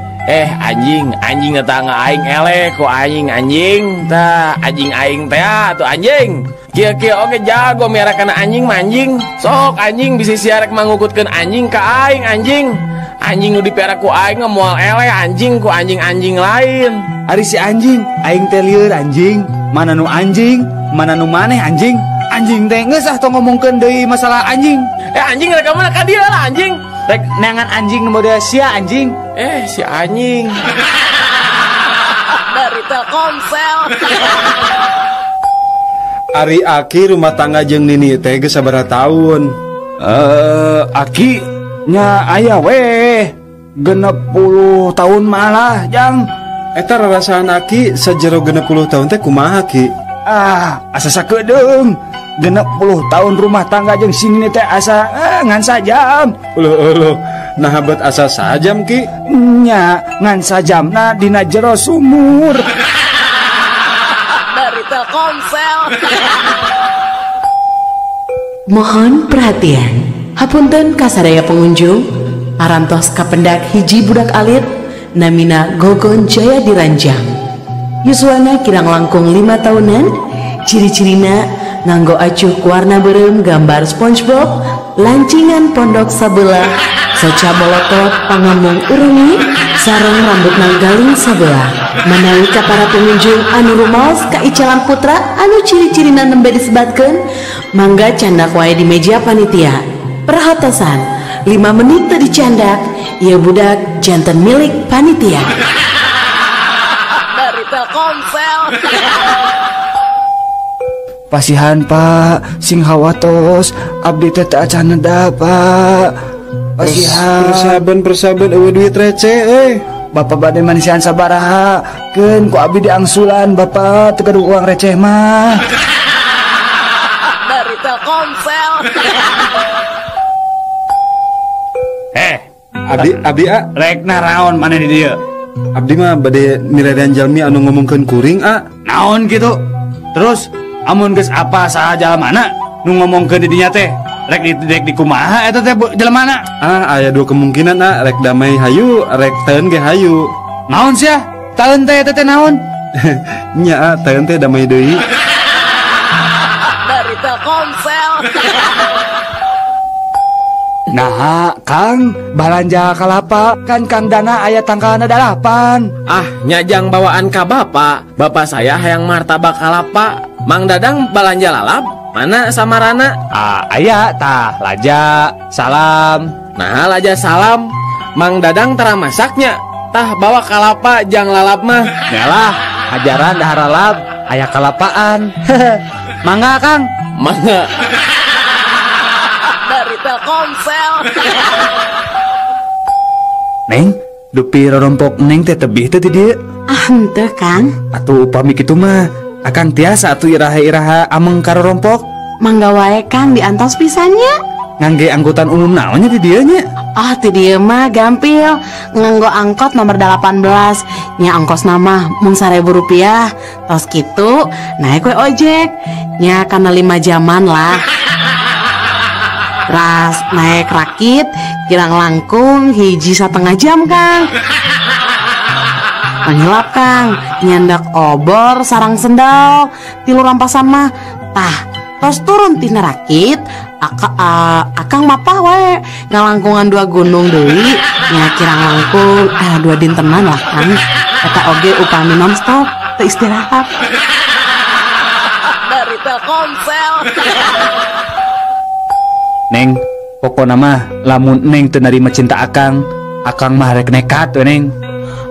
Anjing, anjing tetangga aing eleh ku anjing anjing tah anjing aing teh atuh anjing. Kieu-kieu oge jago miara kana anjing mah anjing. Sok anjing bisi sia rek mangukutkeun anjing ka aing anjing. Anjing nu dipiara ku aing mah moal eleh anjing ku anjing-anjing lain. Ari si anjing, aing teh lieur anjing. Mana nu anjing, mana nu maneh anjing. Anjing teh geus ah tong ngomongkeun deui masalah anjing. Anjing rek ka mana ka dieu lah anjing. Rek neangan anjing nu model sia anjing. Si anjing. Dari Telkomsel. Ari Aki rumah tangga jeung Nini teh geus sabaraha taun? Aki nya aya weh 60 tahun malah jang. Eta rarasaan Aki sajero 60 tahun teh kumaha Ki? Ah, asa sakedeung. 60 tahun rumah tangga jeung si Nini teh asa ngan sajam. Uluh uluh, nah bet asa sajam Ki? Nya ngan sajamna dina jero sumur. Dari Telkomsel. Mohon perhatian. Hapunten kasadaya pengunjung, parantos kapendak hiji budak alit namina Gogon Jaya Diranjang. Yuswana kirang langkung 5 tahunan, ciri-cirina nganggo acuh warna beureum gambar SpongeBob, lancingan pondok sabelah, soca molotot pangamung urungi, sareng rambutna galing sabelah. Manawi ka para pengunjung anu rumaos ka Icalan Putra anu ciri-cirina nembe disebatkeun, mangga candak wae di meja panitia. Perhatosan, 5 menit teu dicandak, ieu budak janten milik panitia. Dari Telkomsel. Pasihan Pak, sing hawatos, abdi teh teu acan neda Pak. Pasihan. Persaben eueuh duit receh euy. Bapak bade manisian sabaraha, keun ku abdi diangsulan Bapak teu gaduh uang receh mah. Dari Telkomsel. Abdi a rek naraon maneh di dieu? Abdi mah bade miredan jalmi anu ngomongkeun kuring a. Naon kitu? Terus amun geus apa saha jalmana nu ngomongkeun di dinya teh rek di kumaha eta teh jelmana? Ah, aya dua kemungkinan a, rek damai hayu, rek teun ge hayu. Naon sia? Taeun teh eta teh naon? Nya a, taeun teh damai deui. Dari Telkomsel. Nah, Kang, balanja kalapa kan Kang Dana aya tangkalna 8. Ah, nyajang bawaan ka bapak. Bapak saya hayang martabak kalapa. Mang Dadang balanja lalap. Mana samarana? Ah, aya tah laja salam. Nah, laja salam. Mang Dadang tara masaknya. Tah bawa kalapa jang lalap mah. Nyalah, ajaran dahar lalap, aya kalapaan. Mangga, Kang. Mangga. Dari Telkomsel. Neng, dupi rorompok neng teh tebih teh di dieu. Ah, henteu, Kang. Atuh upami kitu mah, akang tiasa atuh iraha-iraha ameng ka rorompok. Mangga wae Kang diantos pisannya. Ngangge angkutan umum naonnya di dieu nya? Ah, ti dieu mah gampil. Nganggo angkot nomor 18. Nya ongkosna mah mung 1.000 rupiah. Tos kitu naik we ojek. Nya kana 5 jaman lah. Ras naik rakit kirang langkung 1,5 jam Kang. Panghilap Kang, nyandak obor sarang sendal tilu rampasan mah. Tah tos turun tina rakit akang mapah wae ngalangkungan 2 gunung deui nya kirang langkung 2 dintenan lah Kang. Eta oge upami nonstop teu istirahat. Dari Telkomsel. Neng, pokona mah lamun neng teu narima cinta akang, akang mah rek nekat we neng.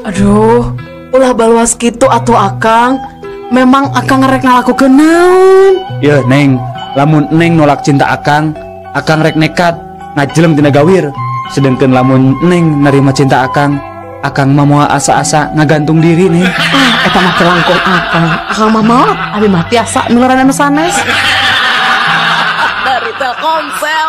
Aduh, ulah baluas kitu atuh akang. Memang akang rek ngalakukeun naon? Yeuh neng, lamun neng nolak cinta akang, akang rek nekat ngajelem tina gawir. Sedengkeun lamun neng narima cinta akang, akang mah moal asa-asa ngagantung diri neng. Ah, eta mah telangkung akang. Akang mah maot, abi mah tiasa miluran anu sanes. Dari Telkomsel.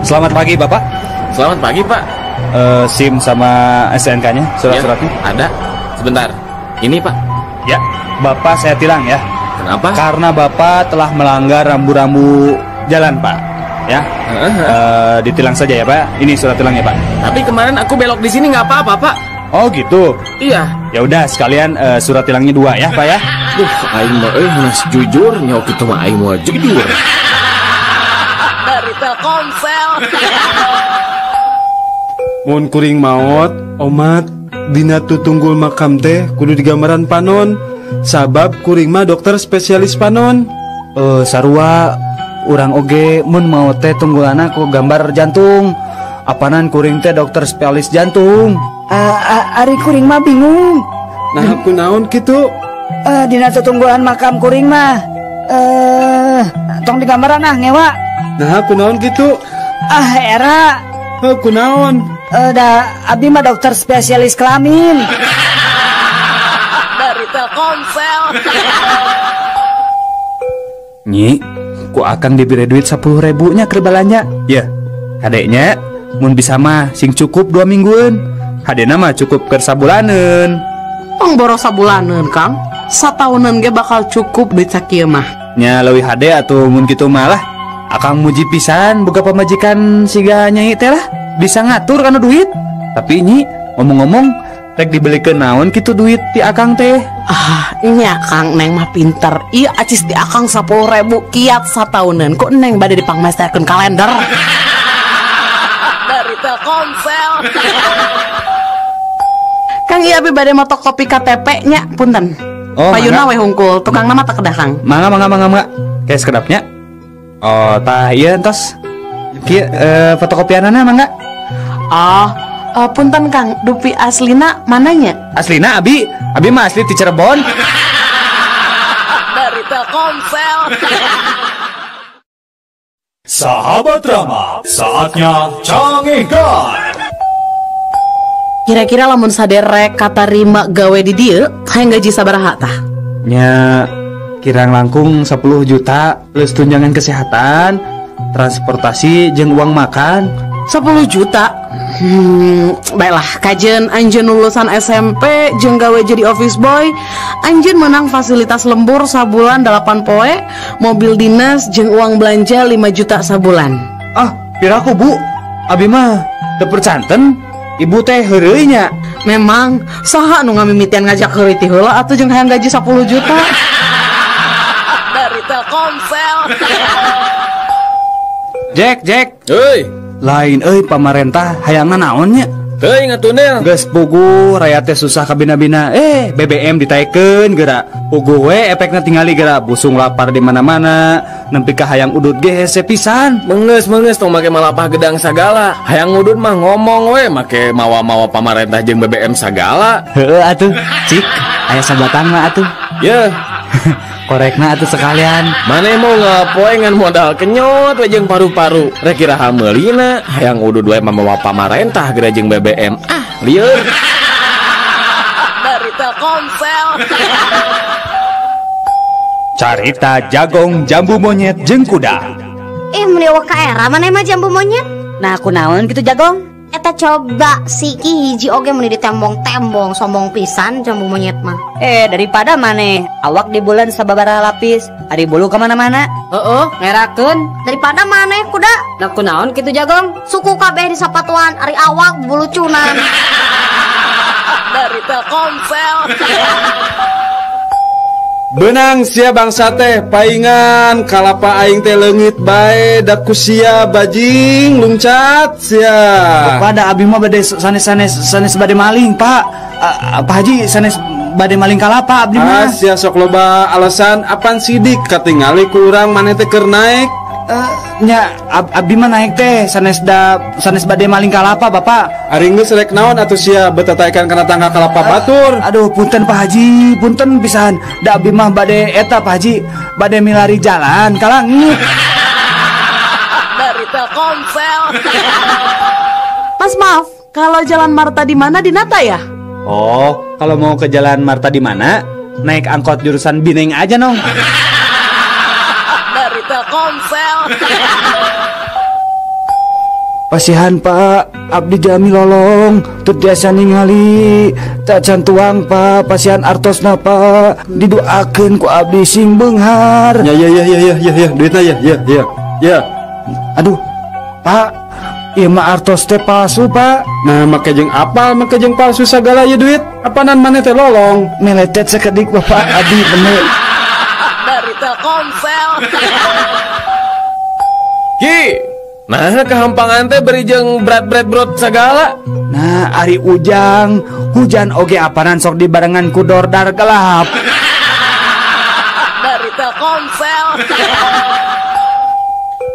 Selamat pagi Bapak. Selamat pagi Pak. SIM sama SNK-nya, surat-suratnya? Ya, ada. Sebentar. Ini Pak. Ya, Bapak saya tilang ya. Kenapa? Karena Bapak telah melanggar rambu-rambu jalan Pak. Ya. Ditilang saja ya, Pak. Ini surat tilangnya, Pak. Tapi kemarin aku belok di sini nggak apa-apa, Pak. Oh, gitu. Iya. Ya udah, sekalian surat tilangnya 2 ya, Pak ya. Duh, aing mah euy hanas jujur nyawa kitu mah aing mah jujur. Dari Telkomsel. Mun kuring maot, omat dina tutunggul makam teh kudu digambaran panon. Sabab kuring mah dokter spesialis panon. Sarua urang oge mun maot teh tunggulana ku gambar jantung. Apanan kuring teh dokter spesialis jantung. Ari kuring mah bingung. Nah, aku naon kitu? Dina tutunggulan makam kuring mah tong digambaran ah ngewa. Nah, aku naon kitu? Ah, era. Aku naon? Da abi mah dokter spesialis kelamin. Dari Telkomsel. Nyi, ku akang diberi duit 10.000 nya keur balanja. Ya, kadeknya mun bisa mah sing cukup 2 mingguan. Hadena mah cukup keur sabulaneun. Tong boros sabulaneun, Kang. Sataunan ge bakal cukup duit sakieu mah. Nya leuwih hade atuh mun kitu mah lah. Akang muji pisan boga pamajikan siga nyai teh lah. Bisa ngatur kana duit. Tapi nyi, ngomong-ngomong rek dibelikeun naon kitu duit ti akang teh? Ah, nya Kang, neng mah pinter. Ieu acis di akang 10.000 kiat sataunan. Kok neng bade dipangmesterkeun kalender? Dari Telkomsel. Kang, ieu abi bade motokopi KTP nya, punten. Oh, payuna we hungkul, tukang nama tak kedah Kang. Mangga mangga mangga mangga. Kayak sekedapnya. Oh, tah ieu entos. Kieu fotokopianana mangga. Oh, punten Kang, dupi aslina mananya? Aslina abi, abi mah asli ti Cirebon. Dari Telkomsel. Sahabat Rama, saatnya Cangehgar. Kira-kira lamun saderek katarima gawe di dieu, hayang gaji sabaraha tah? Nya kirang langkung 10 juta plus tunjangan kesehatan, transportasi jeung uang makan. 10 juta. Baiklah, kajen anjeun lulusan SMP jeung gawe jadi office boy, anjeun menang fasilitas lembur sabulan 8 poe, mobil dinas jeung uang belanja 5 juta sabulan. Ah, piraku Bu? Abi mah teu percanten. Ibu teh heureuy nya. Memang saha nu ngamimitian ngajak heureuy ti heula atuh jeung hayang gaji 10 juta. Dari Telkomsel. Jack, Jack. Heuy. Lain euy pamarentah hayangna naon nya? Teuing atuh Nel. Geus puguh rayat teh susah kabina-bina. BBM ditaekeun geura. Puguh we efekna tingali geura busung lapar di mana-mana. Nempi ka hayang udut ge hese pisan. Mengeus tong make malapah gedang sagala. Hayang udut mah ngomong we make mawa-mawa pamarentah jeung BBM sagala. Heueuh atuh. Cik, aya sabatang mah atuh. Yeuh. Korekna atuh sekalian. Mane mau ngapoe ngan modal kenyot we jeung paru-paru. Rek iraha meulina hayang udud we mamawa pamarentah geura jeung BBM. Ah, lieur. Dari Telkomsel. Carita jagong jambu monyet jeung kuda. Ih, meni eueuh ka era maneh mah jambu monyet. Nah, kunaon kitu jagong? Eta coba siki hiji oge meni ditembong-tembong sombong pisan jambu monyet mah. Daripada maneh awak di bulan sababaraha lapis, ari bulu kemana-mana. Heeh, ngerakeun. Daripada maneh kuda. Nah, kunaon kitu jagong? Suku kabeh di sapatuan, ari awak bulucunan. Dari Telkomsel. Benang sia bangsa teh paingan kalapa aing teh leungit bae da ku sia bajing lungcat sia. Pada abi mah bade sanes bade maling, Pak. Pak Haji sanes bade maling kalapa abdi mah. Ah, sia sok loba alasan apan sidik katingali ku urang maneh teh keur naik. Nya abdi mah naik teh sanes bade maling kalapa Bapak. Ari geus rek naon atuh sia betataekan kana tangga kalapa batur. Aduh punten Pak Haji, punten pisan. Da abdi mah bade eta Pak Haji, bade milari jalan ka langit. Dari Telkomsel. Mas maaf, kalau Jalan Marta di mana di Nata ya? Oh, kalau mau ke Jalan Marta di mana? Naik angkot jurusan Bineng aja nong. Dari Telkomsel. Pasihan Pak, abdi jami lolong, teu tiasa ningali, tacan tuang Pak, pasihan artosna Pak, didoakeun ku abdi sing beunghar. Ya ya ya ya ya ya ya, duitna ya ya ya. Ya. Aduh, Pak, ieu mah artos teh palsu, Pak. Nah, make jeung apal, make jeung palsu sagala ieu duit. Apanan maneh teh lolong? Meletet sakedik Bapak, abdi bener. Dari Telkomsel. Ki, nah kehampangan teh beri jeung berat-berat brot sagala. Nah, ari ujang, hujan oge apanan sok dibarengan ku dordar gelap. Dari Telkomsel.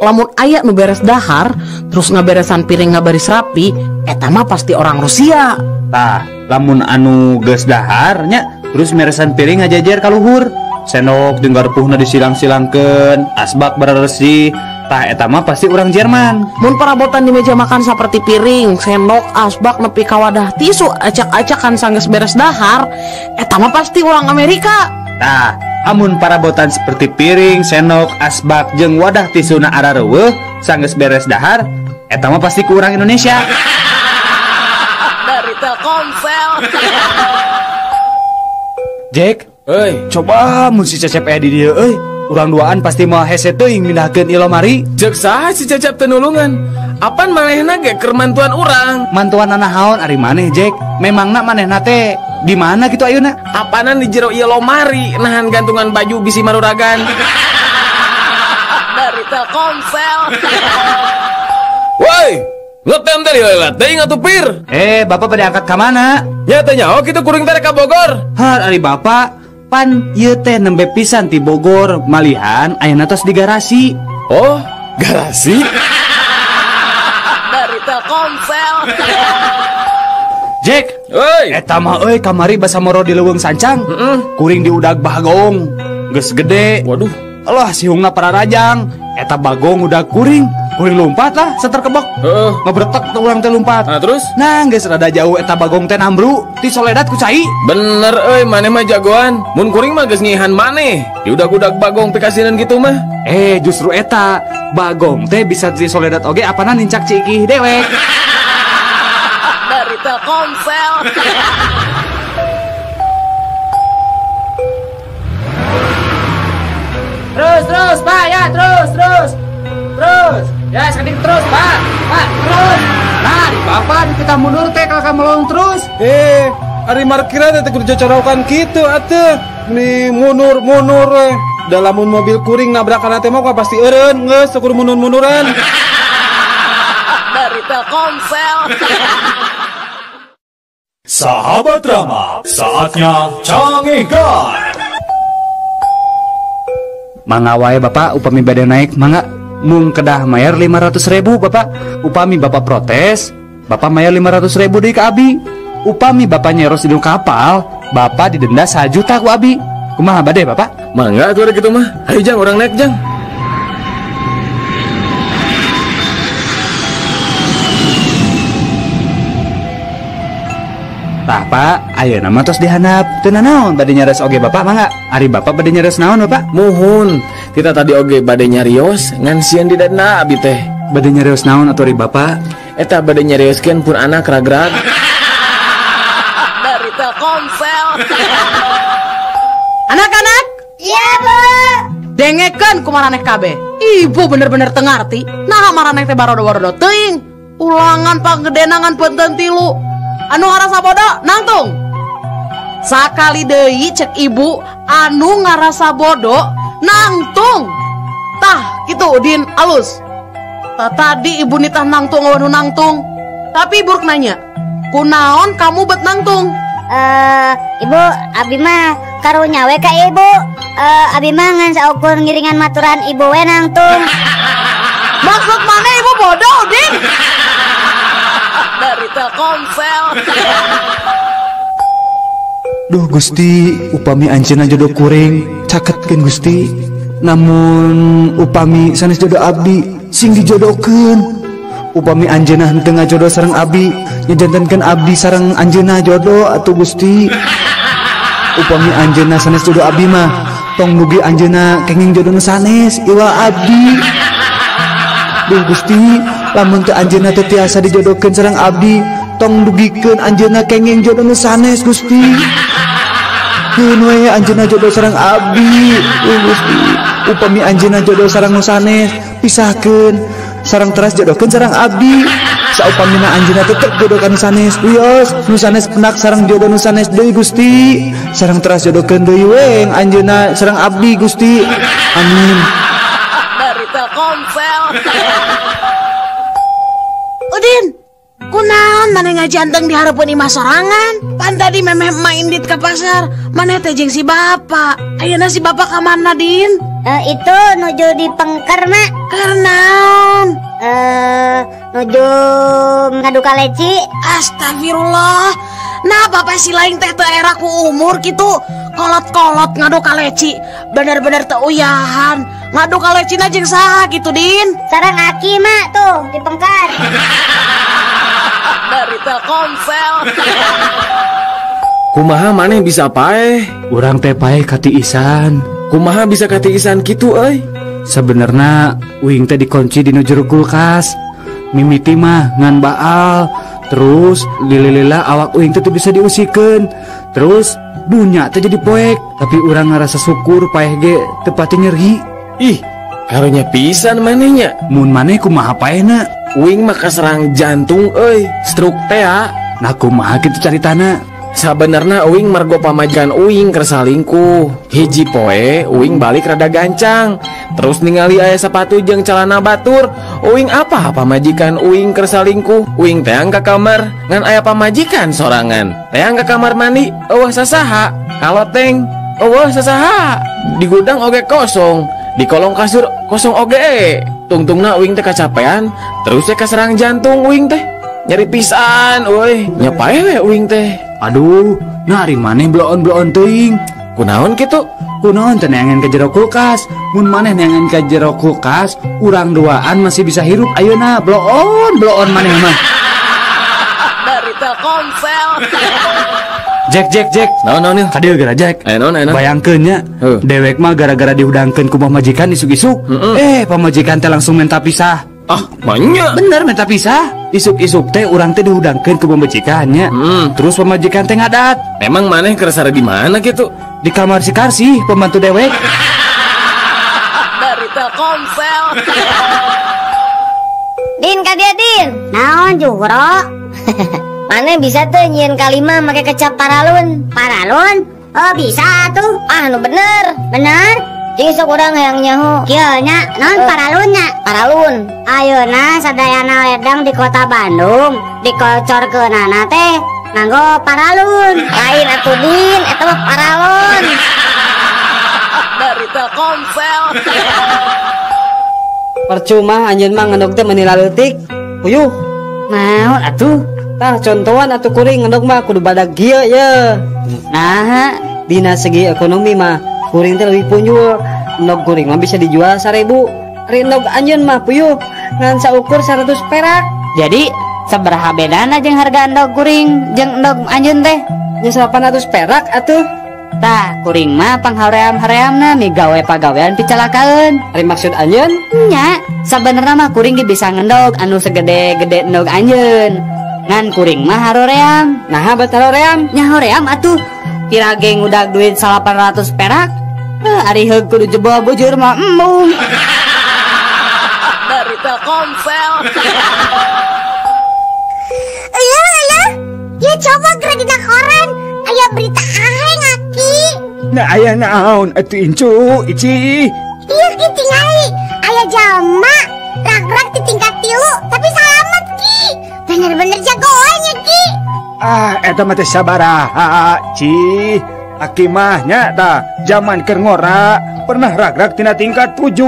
Lamun aya nu beres dahar, terus ngaberesan piring ngabaris rapi, eta mah pasti orang Rusia. Tah, lamun anu geus dahar nya, terus meresan piring ngajajer ka luhur. Sendok jeung garpuhna disilang-silangkeun, asbak beresih. Tah eta mah pasti orang Jerman. Mun perabotan di meja makan seperti piring, sendok, asbak nepi ka wadah tisu acak-acakan sanggeus beres dahar, eta mah pasti orang Amerika. Tah, amun parabotan seperti piring, sendok, asbak jeung wadah tisuna arareuweuh sanggeus beres dahar, eta mah pasti ku urang Indonesia. Dari Telkomsel. Jack, euy, coba mun si Cecep aya di dieu euy. Urang duaan pasti moal hese teuing mindahkeun ieu lomari. Ceuk saha si Cecep teu nulungan? Apan manehna ge keur mantuan urang? Mantuan naon ari maneh, Jack? Memangna manehna teh di mana kitu ayeuna? Apanan di jero ieu lomari nahan gantungan baju bisi maruragan. Dari Telkomsel. Woi, ngetem teh lila teuing atuh pir. Bapak pada angkat ka mana? Nya teh nyaho kitu kuring teh ka Bogor. Har ari bapak pan ieu teh nembe pisan ti Bogor, malihan ayeuna tos di garasi. Oh, garasi? Dari Telkomsel. Jack, euy, eta mah euy kamari basa moro di leuweung sancang. Kuring diudag bagong. Geus gede. Waduh, Allah sihungna pararajang. Eta bagong udah kuring. Kuring lompat lah, seter kebek. Ngebretek tuh urang teh lompat. Nah, terus? Nah, geus rada jauh eta bagong teh nambru, ti soledat ku cai. Bener euy, maneh mah jagoan. Mun kuring mah geus ngihan maneh. Diudag-udag bagong pikasinan gitu mah. Justru eta bagong teh bisa ti soledat oge apana nincak cikih dewek. Dari Telkomsel. Terus, terus, Pak, ya, terus, terus. Terus. Ya, sekedik terus, Pak. Pak, terus. Nah, di Bapak di kita mundur teh kalau melong terus. Ari markiran teh kudu cocorokan kitu atuh. Nih mundur-mundur we. Da lamun mobil kuring nabrakan teh mah pasti eureun geus teu kudu mundur-munduran. Dari Telkomsel. Sahabat Rama, saatnya canggihkan. Mangga wae Bapak upami bade naik mangga. Mung kedah mayar 500.000 Bapak. Upami Bapak protes, Bapak mayar 500.000 deui ka abi. Upami Bapak nyeros di kapal, Bapak didenda 1 juta ku abi. Kumaha bade Bapak? Mangga atuh kitu mah. Ayo Jang, urang naik Jang. Tah Pak, ayeuna mah tos dihandap. Teu nanaon bade nyares oge Bapak mangga. Ari Bapak bade nyares naon Bapak? Muhun, kita tadi oge bade nyarios ngan sieun didenda abi teh. Bade nyarios naon atuh ari Bapak? Eta bade nyarioskeun pun anak ragrag. Dari Telkomsel. Anak-anak? Iya, Bu. Dengekeun ku maraneh kabeh. Ibu bener-bener teu ngarti. Naha maraneh teh barodo-barodo teuing. Ulangan panggedenangan benten tilu. Anu ngarasa bodoh nangtung. Sakali deui cek ibu anu ngarasa bodoh nangtung. Tah kitu Udin alus. Tah tadi ibu nitah nangtung anu nangtung. Tapi ibu nanya, kunaon kamu bet nangtung? Ibu, abi mah karunya we ka ibu. Abi mah ngan saukur ngiringan maturan ibu we nangtung. Maksud mana ibu bodoh Udin? Dari Telkomsel. Duh Gusti, upami anjeunna jodoh kuring, caketkeun Gusti. Namun upami sanes jodoh abdi, sing dijodohkeun. Upami anjeunna henteu ngajodoh sareng abdi, nyajantenkeun abdi sareng anjeunna jodoh atuh Gusti. Upami anjeunna sanes jodoh abdi mah, tong dugi anjeunna kenging jodoh nu sanes iwa abdi. Duh Gusti, lamun teu anjeunna teu tiasa dijodohkeun sareng abdi, tong dugikeun anjeunna kenging jodoh nu sanes Gusti. Keun we anjeunna jodoh sareng abdi. Duh Gusti, upami anjeunna jodoh sareng nu sanes, pisahkeun. Sareng teras jodohkeun sareng abdi. Saupamina anjeunna tetep jodoh ka nu sanes. Wios, nu sanes penak sareng jodoh nu sanes deui Gusti. Sareng teras jodohkeun deui we anjeunna sareng abdi Gusti. Amin. Dari Telkomsel. Udin, kunaon maneh ngajanteng di hareupeun imah sorangan? Pan tadi memeh emak indit ka pasar, maneh teh jeung si bapak. Ayeuna si bapak ka mana, Din? Itu nuju di pengker, Mak. Keur naon? Nuju ngadu kaleci. Astagfirullah. Nah, bapak si lain teh teu era ku umur kitu. Kolot-kolot ngadu kaleci. Bener-bener teu uyahan. Ngadu kalecina jeung saha kitu, Din? Sareng aki, Mak, tuh di pengker. Dari Telkomsel. Kumaha maneh bisa paeh? Urang teh paeh katiisan. Kumaha bisa katiisan kitu euy? Sebenarnya uing teh dikunci di nu jero kulkas. Mimiti mah ngan baal. Terus lila-lila awak uing teh teu bisa diusikeun. Terus dunya teh jadi poek. Tapi urang ngarasa syukur paeh ge teu pati nyeri. Ih, karunya pisan manehnya. Mun maneh kumaha paehna? Uing mah kaserang jantung euy, stroke teh. Nah kumaha kitu caritana? Sabenerna uing margo pamajikan uing keur salingkuh. Hiji poe uing balik rada gancang. Terus ningali aya sepatu jeung celana batur. Uing apa pamajikan uing keur salingkuh? Uing teang ka kamar ngan aya pamajikan sorangan. Teang ka kamar mandi eueuh sasaha. Kaloteng eueuh sasaha. Di gudang oge kosong, di kolong kasur kosong oge. Tungtungna uing teh kacapean, terus teh kaserang jantung uing teh. Nyeri pisan euy, nya paeh we uing teh. Aduh, nah ari maneh bloon-bloon teuing. Kunaon kitu? Kunaon teh neangan ka jero kulkas. Mun maneh neangan ka jero kulkas, urang duaan masih bisa hirup ayeuna. Bloon, bloon maneh mah. Dari Telkomsel. Jack, Jack, Jack. Naon naon ieu? Ka dieu geura Jack. Aya naon aya naon? Bayangkeun nya, dewek mah gara-gara dihudangkeun ku pamajikan isuk-isuk. Pamajikan teh langsung minta pisah. Ah, banyak. Bener minta pisah. Isuk-isuk teh urang teh dihudangkeun ku pamajikannya. Terus pamajikan teh ngadat. Emang maneh keur sare di mana kitu? Di kamar si Karsi, pembantu dewek. Dari Telkomsel. Din ka dieu, Din. Naon Juhro? Maneh bisa tuh nyieun kalima make kecap paralun. Paralun? Oh bisa tuh. Ah nu bener. Bener? Cing sok urang hayang nyaho. Kieu nya, naon paralun nya? Paralun. Ayeuna sadayana ledang di kota Bandung dikocorkeunana teh nganggo paralun. Lain atuh Din, eta mah paralon. Dari Telkomsel. Percuma anjeun mah ngendog teh meuni laleutik. Puyuh. Naon atuh? Tah contohan atuh kuring ngendog mah kudu badag kieu ye. Nah, dina segi ekonomi mah kuring teh leuwih punjul. Endog kuring mah bisa dijual 1000. Ari endog anjeun mah puyuh ngan saukur 100 perak. Jadi sabaraha bedana jeung harga endog kuring jeung endog anjeun teh? Nya 800 perak atuh. Tah, kuring mah panghaream-hareamna migawe pagawean picalakaeun. Ari maksud anjeun? Nya, sabenerna mah kuring ge bisa ngendog anu segede-gede endog anjeun. Ngan kuring mah haroream. Naha bet haroream? Nya hoream atuh. Kira ge ngudag duit 800 perak. Ari heug kudu jebol bujur mah embung. Dari Telkomsel. Eueuh eueuh. Ya coba geura dina koran aya berita aheng aki. Nah aya naon atuh incu ici. Ieu ki tingali aya jalma rag-rag di tingkat 3 tapi salamet ki. Bener-bener jagoannya ki. Ah eta mah teh sabaraha ci. Aki mah nya tah zaman keur ngora pernah rag-rag tina tingkat 7.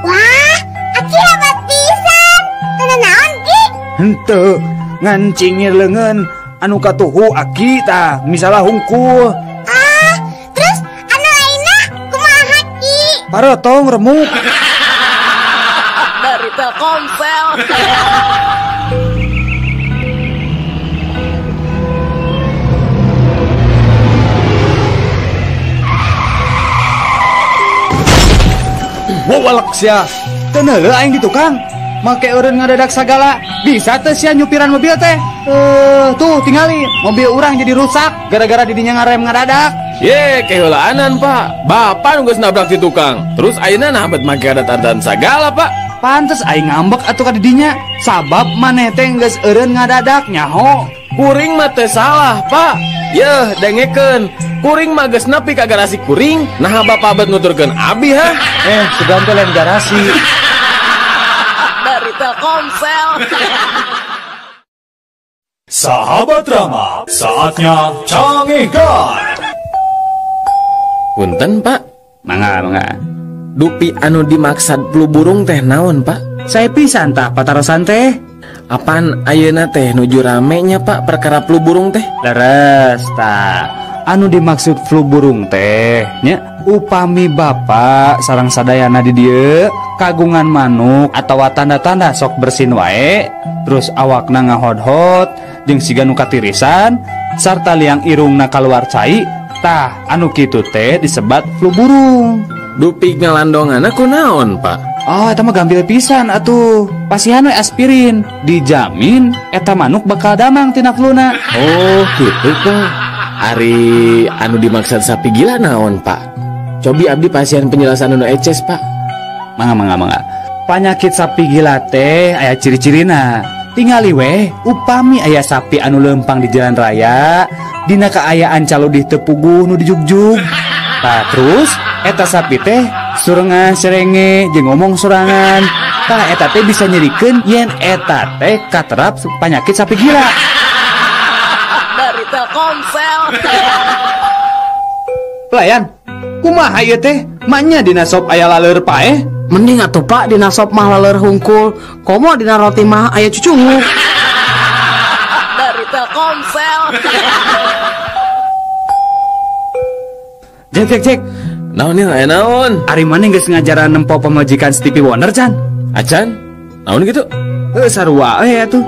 Wah, aki hebat pisan. Teu naon ki? Henteu, ngan cingir leungeun anu katuhu aki tah misalah hungkul. Ah, terus anu lainna kumaha ki? Parotong remuk. Dari Telkomsel. Wawalak sia. Teu neuleuh aing di tukang. Make eureun ngadadak sagala. Bisa teu sia nyupiran mobil teh? Tuh tingali mobil urang jadi rusak gara-gara didinya ngarem ngadadak. Ye, keheulaanan, Pak. Bapak nu geus nabrak di tukang. Terus ayeuna nah bet make adat-adatan sagala, Pak. Pantes aing ngambek atuh ka didinya. Sabab maneh teh geus eureun ngadadak nyaho. Kuring mah teu salah, Pak. Yeuh, dengekeun. Kuring mah geus nepi ka garasi kuring, naha bapak bet nuturkeun abi ha? Sugan teh lain garasi. Dari Telkomsel. Sahabat Rama, saatnya canggihkan. Punten, Pak. Mangga, mangga. Dupi anu dimaksad flu burung teh naon, Pak? Saya pisan tah patarosan teh. Apaan ayeuna teh nuju rame nya, Pak, perkara flu burung teh? Leres tah. Anu dimaksud flu burung teh nya upami bapak sareng sadayana di dieu kagungan manuk atawa tanda-tanda sok bersin wae, terus awakna ngahodhot jeung siga nu katirisan sarta liang irungna kaluar cai, tah anu kitu teh disebat flu burung. Dupi ngalandonganna kunaon, Pak? Oh, eta mah gampil pisan atuh. Pasihan we aspirin, dijamin eta manuk bakal damang tina fluna. Oh, gitu, Pak. Ari anu dimaksud sapi gila naon, Pak? Cobi abdi pasien penjelasan anu eces, Pak. Mangga, mangga, mangga. Panyakit sapi gila teh aya ciri-cirina. Tingali weh, upami aya sapi anu lempang di jalan raya, dina kaayaan caludih teu puguh nu dijugjug. Tah terus eta sapi teh surengan serenge jeung ngomong sorangan. Tah eta teh bisa nyerikeun yen eta teh katerap panyakit sapi gila. Dari Telkomsel. Pelayan, kumaha ieu teh? Manya dina sop aya laleur paeh? Mending atuh, Pak, dina sop mah laleur hungkul. Komo dina roti mah aya cucungu. Dari Telkomsel. Cek, cek, cek. Naon ieu aya naon? Ari maneh geus ngajaran nempo pamajikan Stevie Wonder can? Acan? Naon kitu? Heuh, sarua we atuh.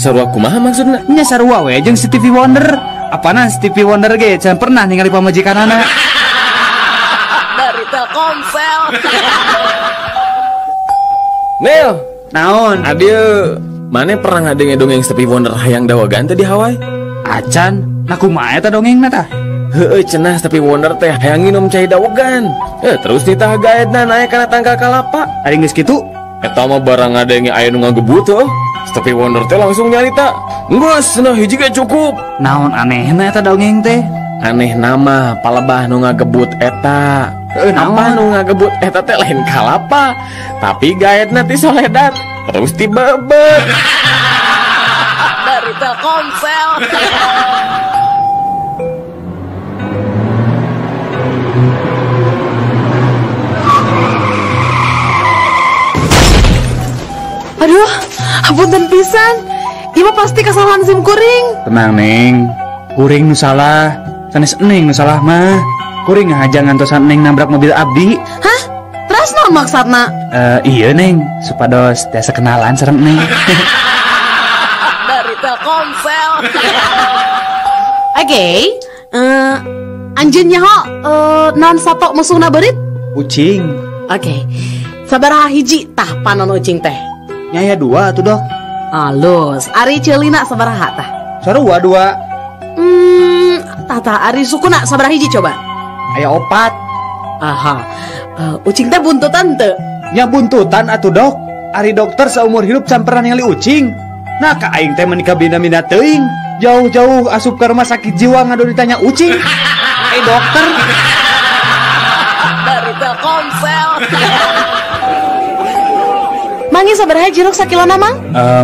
Sarua kumaha maksudna? Nya sarua we jeung Stevie Wonder. Apana Stevie Wonder ge can pernah ningali pamajikanana. Dari Telkomsel. Nil, naon? Adieu. Mane pernah ngadenge dongeng Stevie Wonder hayang dawagan teh di Hawaii? Acan, nah kumaha eta dongengna tah? Heueuh, cenah Stevie Wonder teh hayang nginum cai dawegan. Terus nitah gaetna naek kana tangkal kalapa. Ari geus kitu? Eta mah barang ngadenge aya nu ngagebut heuh. Stevie Wonder teh langsung nyarita, "Geus, cenah hiji ge cukup." Naon anehna eta dongeng teh? Aneh nama palebah nu ngagebut eta. Apa nu ngagebut eta teh lain kalapa, tapi gaetna ti soledat terus tibebet. Dari Telkomsel. Aduh, apunten pisan. Ieu pasti kesalahan sim kuring. Tenang, Neng. Kuring nu salah, sanes Neng nu salah mah. Kuring ngahaja ngantosan Neng nabrak mobil abdi. Hah? Terus naon maksudna? Iya, Neng, supados tiasa kenalan sareng Neng. Dari Telkomsel. Oke, anjeun nyaho naon sato musuhna beurit? Ucing. Oke. Sabaraha hiji tah panon ucing teh? Nyaya dua atuh, Dok. Alus, ari ceulina sabaraha tah? Sarua dua. Tah tah ari sukuna sabaraha hiji coba? Aya opat. Aha. Ucing teh buntutan teu? Nya buntutan atuh, Dok. Ari dokter seumur hidup can pernah ningali ucing. Nah ka aing teh meuni kabina-bina teuing. Jauh-jauh asup ke rumah sakit jiwa ngadu ditanya ucing. Dokter. Dari Telkomsel. Mangi sabaraha jeruk sakilona, Mang?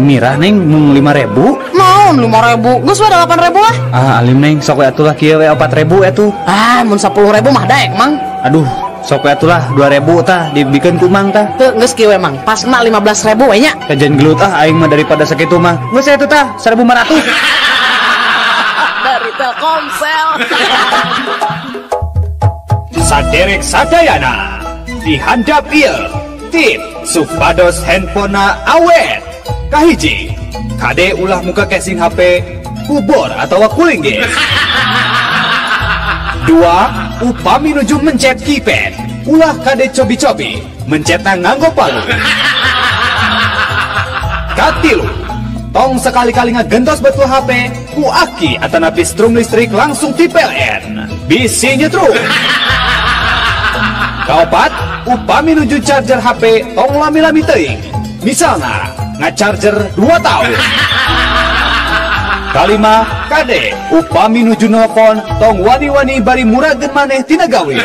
Mirah, Neng, mung 5.000. Naon 5.000? Geus we 8.000 lah. Ah, alim Neng, sok we atuh lah kieu we 4.000 atuh. Ah, mun 10.000 mah daek, Mang. Aduh, sok we atuh lah 2.000 tah dibikeun ku Mang tah. Teu geus kieu we, Mang. Pasna 15.000 we nya. Kajian gelut ah aing mah daripada sakitu mah. Geus atuh tah 1.500. Dari Telkomsel. Saderek sadayana dihandap ieu. Tip supados handphonena awet. Kahiji, kade ulah muka casing HP kubor atau cooling gas. Dua, upami nuju mencet keypad, ulah kade cobi-cobi mencetna nganggo palu. Katilu, tong sekali-kali ngagentos betul HP ku aki atanapi strum listrik langsung ti PLN. bisi nyetrum. Kaopat, upami nuju charger HP tong lami-lami teuing. Misalna ngacharger 2 tahun. Kalima, kade upami nuju nelpon tong wani-wani bari murageun maneh tina gawe.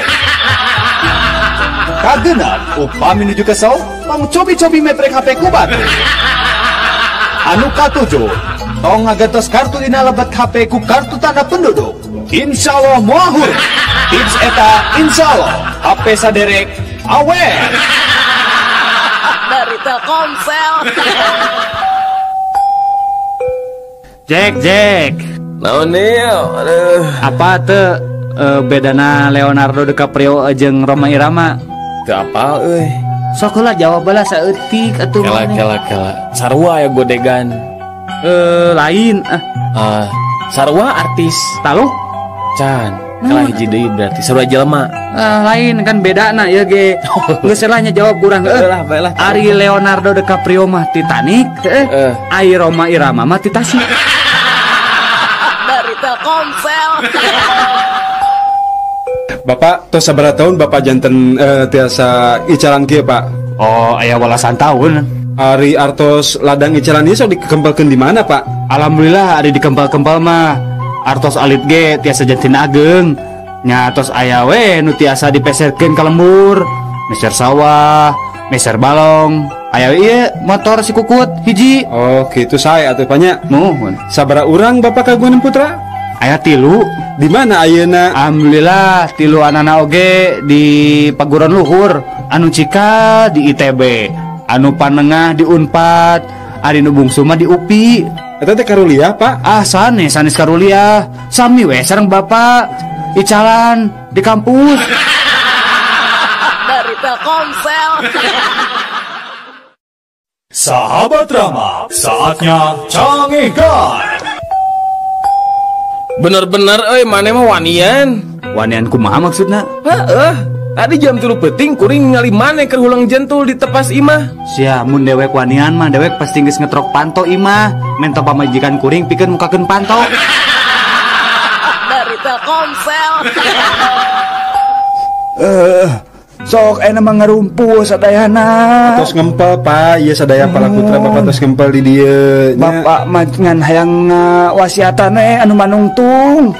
Kagenep, upami nuju kesel tong cobi-cobi metrek HP ku batur. Anu katujuh, tong ngagentos kartu dina lebet HP ku kartu tanda penduduk. Insya Allah moal hurung. Tips eta insya Allah HP saderek awet. Dari Telkomsel. Jack, Jack. Naon ieu? Aduh. Apa teu bedana Leonardo DiCaprio jeung Rhoma Irama? Teu apal euy. Sok heula jawab heula saeutik atuh. Kela kela kela. Sarua ya godegan. Lain ah. Sarua artis. Taluh? Can. Kalah hiji deui berarti sarua jelema. Lain kan bedana ieu ge. Geus lah nya jawab kurang heuh. Lah bae lah. Ari Leonardo DiCaprio mah Titanic, heuh. Ari Rhoma Irama mah ti Tasik. Dari Telkomsel. Bapak tos sabaraha tahun Bapak janten tiasa icalan kieu Pak? Oh, aya walasan tahun. Ari artos ladang icalan ieu sok dikempelkeun di mana Pak? Alhamdulillah ari dikempel-kempel mah artos alit ge tiasa janten ageng. Nya atos aya we nu tiasa dipeserkeun ka lembur, meser sawah, meser balong. Aya we ieu motor si Kukut hiji. Oh, kitu sae atuh Pak nya. Muhun. Sabaraha urang Bapak kagungan putra? Aya 3. Di mana ayeuna? Alhamdulillah 3 anana oge di paguron luhur, anu cika di ITB, anu panengah di Unpad, ari nu bungsu mah di UPI. Eta teh karuliah Pak? Ah sanes, sanes karuliah. Sami we sareng Bapak icalan di kampus. Dari Telkomsel. Sahabat Rama, saatnya canggihkan. Bener-bener euy maneh mah wanian. Wanian kumaha maksudna? Heeh. Tadi jam 3 peuting kuring ningali maneh keur hulang jentul di tepas imah. Sia mun dewek wanian mah dewek pasti geus ngetrok panto imah. Mento pamajikan kuring pikeun mukakeun panto. Dari Telkomsel. Sok ayeuna mah ngarumpul sadayana. Tos ngempel Pak, ieu sadaya pala putra Bapak tos ngempel di dieu. Bapak mah ngan hayang wasiatan we anu manungtung.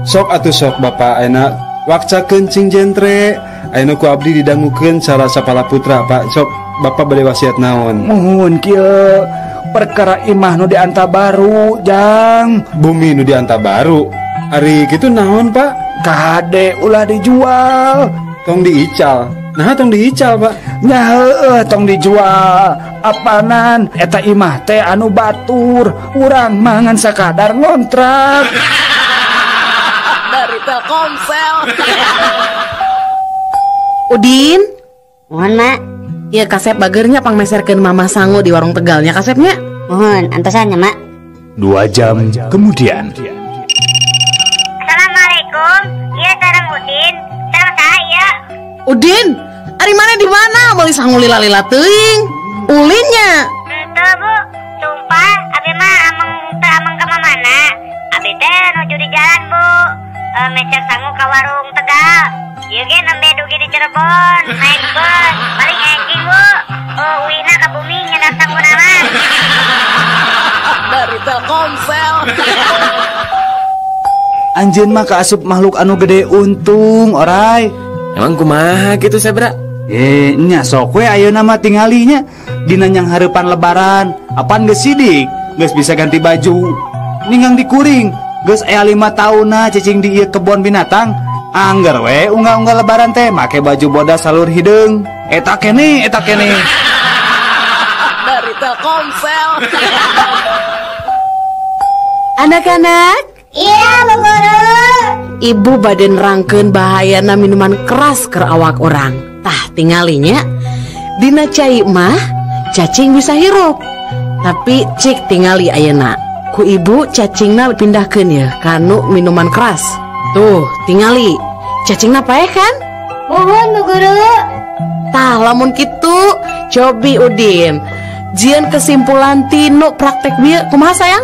Sok atuh sok Bapak ayeuna wakcakeun cing jentre. Ayeuna ku abdi didangukeun cara sapala putra Pak. Sok Bapak bade wasiat naon? Muhun kieu perkara imah nu dianta baru jang. Bumi nu dianta baru. Ari kitu naon Pak? Kade ulah dijual. Tong diical. Nah tong diical Pak. Nya heueuh tong dijual. Apanan eta imah teh anu batur. Urang mah ngan sakadar ngontrak. Dari Telkomsel. Udin. Mohon Mak. Iya kasep bagernya pangmeserkeun Mama sangu di warung Tegalnya kasepnya. Mohon antosannya Mak. 2 jam kemudian. Assalamualaikum. Iya sareng Udin. Sareng saya. Udin, ari mana di mana? Meuli sangu lila-lila teuing. Ulinnya. Henteu Bu, sumpah abi mah ameng teu ameng ka mana. Abi teh nuju di jalan Bu. Meser sangu ka warung Tegal. Ieu ge nembe dugi di Cirebon, naik bus, paling enjing Bu. Uwina ka bumi nyedak sanguna mah. Dari Telkomsel. Anjeun mah kaasup makhluk anu gede untung orai. Emang kumaha kitu Sebra? Nya sok we ayeuna mah tingalinya dina nyang hareupan lebaran. Apan geus sidik, geus bisa ganti baju. Ninggang dikuring, geus aya 5 taunna cicing di ieu kebon binatang. Angger we unggal-unggal lebaran teh make baju bodas salur hideung. Eta keneh, eta keneh. Dari Telkomsel. Anak-anak. Iya, Bu Guru. Ibu bade nerangkeun bahayana minuman keras keur awak orang. Tah tingalinya dina cai mah cacing bisa hirup. Tapi cik tingali ayeuna. Ku ibu cacingna pindahkeun ya kanu minuman keras. Tuh tingali cacingna paeh kan? Mohon Bu Guru. Tah lamun kitu cobi Udin. Jian kesimpulan tinu praktek bieu kumaha sayang?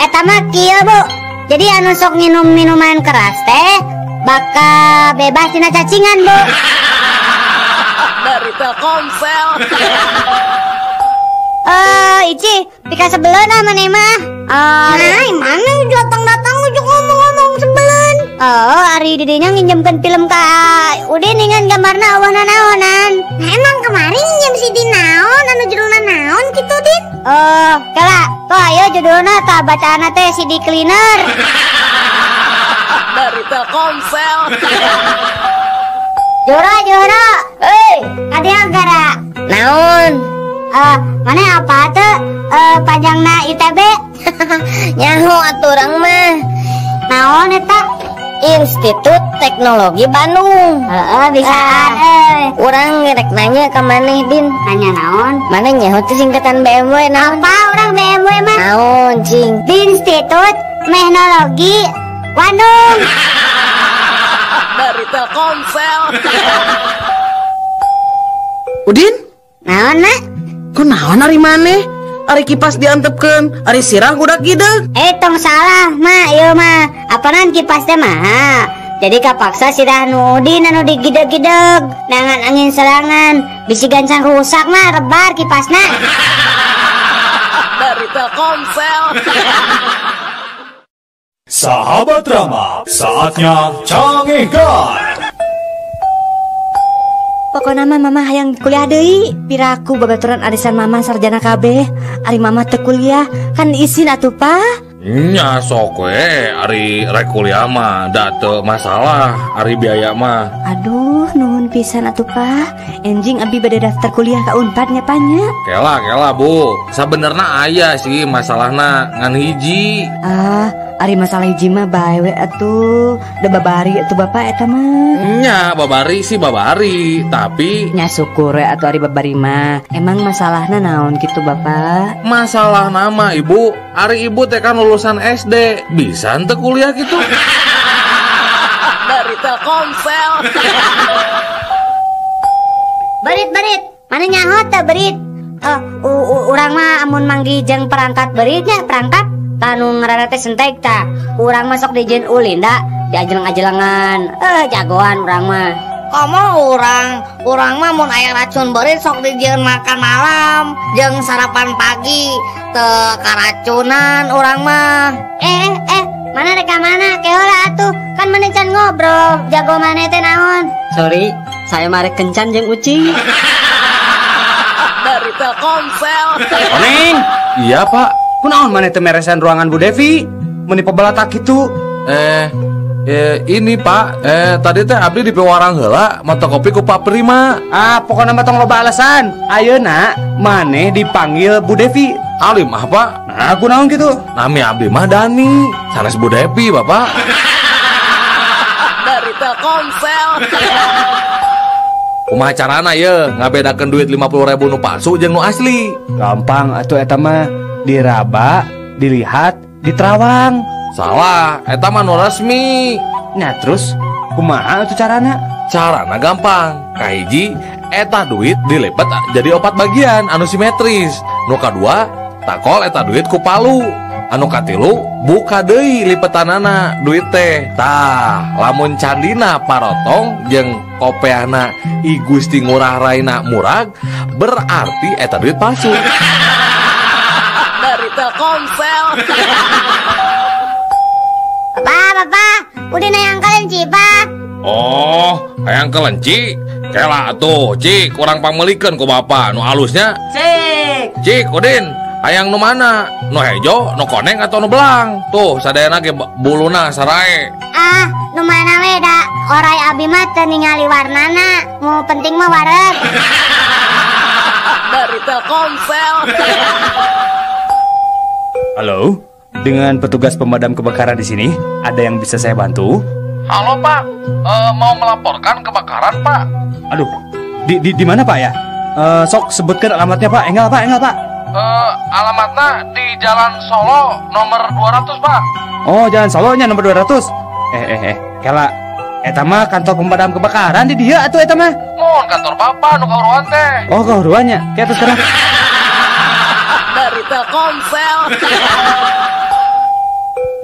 Eta mah kieu Bu. Jadi anu sok nginum minuman keras teh Bakal bebas tina cacingan, Bu. Dari Telkomsel. Ici, pika sebeleun ah maneh mah. Nah, mana datang-datang ujuk ngomong-ngomong sebeleun. Oh, ari didinya nginjemkeun film ka Udin dengan gambarna eueuh nanaonan. Nah, emang kemarin nginjem si Din naon anu judulna naon kitu, Din? Oh, kala, tuh ayo judulna tah bacaanna teh CD Cleaner. Dari Telkomsel. Joro, Joro. Hei, kadieu gara. Naon? Mana apa tuh panjangna ITB? Nyaho atuh urang mah. Naon eta? Institut Teknologi Bandung. Heeh, bisaan euy. Urang rek nanya ka maneh, Din. Nanya naon? Maneh nyaho teh singkatan BMW naon? Apa urang BMW mah? Naon, cing? Institut Teknologi Bandung. Dari Telkomsel. Udin? Naon, Mak? Kunaon ari maneh? Ari kipas diantepkeun, ari sirah gudak gideg. Tong salah, Mak, ieu mah. Apanan kipas teh mah? Jadi kapaksa sirah nu Udin anu digideg-gideg. Nangan angin serangan, bisi gancang rusak mah rebar kipasna. Dari Telkomsel. Sahabat Rama, saatnya canggihkan. Pokona mah mama hayang kuliah deui. Piraku babaturan arisan mama sarjana kabeh. Ari mama teu kuliah kan isin atuh, Pak. Nya sok we ari rek kuliah mah da teu masalah ari biaya mah. Aduh, nuhun pisan atuh, Pak. Enjing abi bade daftar kuliah ka Unpad nya, Pak nya. Kela kela, Bu. Sabenerna aya sih masalahna ngan hiji. Ah, ari masalah hiji mah bae we atuh. Da babari atuh Bapak eta mah. Nya babari sih babari, tapi nya syukur we atuh ari babari mah. Emang masalahna naon kitu Bapak? Masalah nama Ibu, ari Ibu teh kan lulusan SD, bisa henteu kuliah gitu. Dari Telkomsel. Berit-berit, mana nyaho teh berit? Urang mah amun manggih jeung perangkat beritnya, perangkat tanu ngaranna teh sentek tah. Urang mah sok dijieun ulin da, diajeleng-ajelengan. Jagoan urang mah. Komo urang mah mun aya racun beurit sok dijieun makan malam jeung sarapan pagi, teu karacunan urang mah. Mana rek ka mana? Kehola atuh, kan maneh can ngobrol, jago maneh teh naon? Sorry, saya mah rek kencan jeung ucing. Dari Telkomsel. Koneng. Iya, Pak. Kunaon maneh teu meresan ruangan Bu Devi? Meuni pabalatak kitu. Ini Pak, tadi teh abdi di pewarang heula mata kopi ku Pak Prima. Ah, pokona mah tong loba alasan. Ayeuna maneh dipanggil Bu Devi. Alim ah, Pak. Nah, kunaon kitu? Nami abdi mah Dani, sanes Bu Devi, Bapak. Dari Telkomsel. Kumaha carana ye ngabedakeun duit 50.000 nu palsu jeung nu asli? Gampang atuh eta mah, diraba, dilihat, diterawang. Salah, eta mah nu resmi. Nah terus kumaha atuh carana? Carana gampang. Kahiji, eta duit dilipet jadi 4 bagian anu simetris. Nu kadua, takol eta duit ku palu. Anu katilu, buka deui lipetanana duit teh. Tah, lamun candina parotong jeung kopeahna I Gusti Ngurah Raina murag, berarti eta duit palsu. Dari Telkomsel. Bapak, bapak, udah hayang kelenci, Pak. Oh, hayang kelenci? Kela atuh, Cik, kurang pangmelikeun ku bapak nu alusnya. Cik. Cik, Udin, hayang nu mana? Nu hejo, nu koneng atau nu belang? Tuh, sadayana ge buluna sarae. Ah, nu mana we da orai abi mah teu ningali warnana. Nu penting mah wareg. Dari Telkomsel. Halo, dengan petugas pemadam kebakaran di sini, ada yang bisa saya bantu? Halo Pak, mau melaporkan kebakaran Pak. Aduh, di mana Pak ya? Sok sebutkan alamatnya Pak. Enggak Pak, enggak Pak. Alamatnya di Jalan Solo nomor 200 Pak. Oh, Jalan Solonya nomor 200. Kela, eta mah kantor pemadam kebakaran di dia atuh eta mah. Mohon kantor Bapak nu kahuruan teh. Oh, kahuruannya. Kayak terus sekarang. Dari Telkomsel.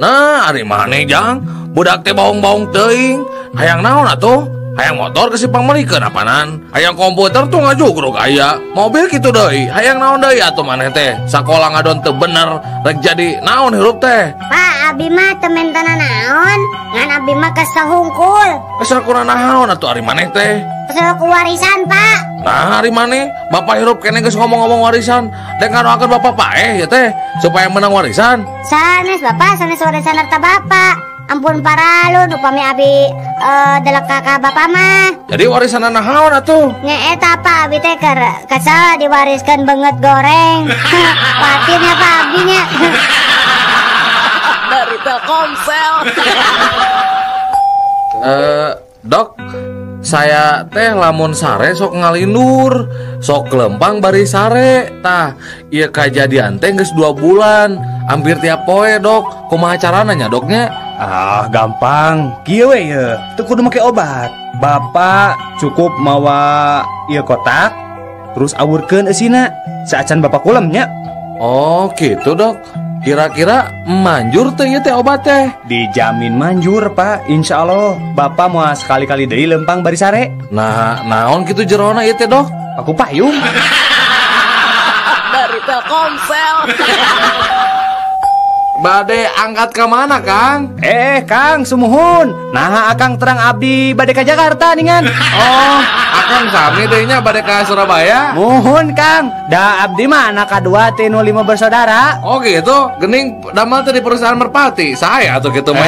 Nah, ari maneh jang, budak teh baung-baung teuing. Hayang naon atuh? Hayang motor ke si pangmelikeun apanan? Hayang komputer tuh ngajugruk aya. Mobil kitu deui. Hayang naon deui atuh maneh teh? Sakola ngadon teu bener, rek jadi naon hirup teh? Pak, abi mah teu mentana naon, ngan abi mah kesel hungkul. Kesel kurang naon atuh ari maneh teh? Kesel ku warisan, Pak. Nah, ari maneh bapak hirup keneh geus ngomong-ngomong warisan, dek ngadoakeun bapak paeh ya teh supaya menang warisan. Sanes bapak, sanes warisan harta bapak. Ampun paralun upami abi delek ka bapak mah. Jadi warisan naon atuh? Nya eta Pak, abi teh keur kesel diwariskeun beungeut goreng. Kuatirnya Pak abi nya. Dari Telkomsel. Dok, saya teh lamun sare sok ngalindur, sok lempang bari sare. Tah, ieu kajadian teh geus 2 bulan, hampir tiap poe, Dok. Kumaha carana nya, Doknya? Ah, gampang. Kieu we ye, teu kudu make obat. Bapak cukup mawa ieu kotak, terus awurkeun eusina saacan bapak kulem nya. Oh, gitu, Dok. Kira-kira manjur teh ieu teh obat teh? Dijamin manjur, Pak. Insya Allah bapak mau sekali-kali deui lempang bari sare. Nah, naon kitu jerona ieu teh, Dok? Aku payung. Dari Telkomsel. Bade angkat ke mana, Kang? Kang, sumuhun. Nah, akang terang abdi bade ke Jakarta ningan. Oh, akang sami deui nya bade ka Surabaya. Muhun, Kang. Da abdi mah anak kadua ti nu 5 bersaudara. Oh, gitu. Gening damel teh di perusahaan Merpati. Saya atuh kitu mah.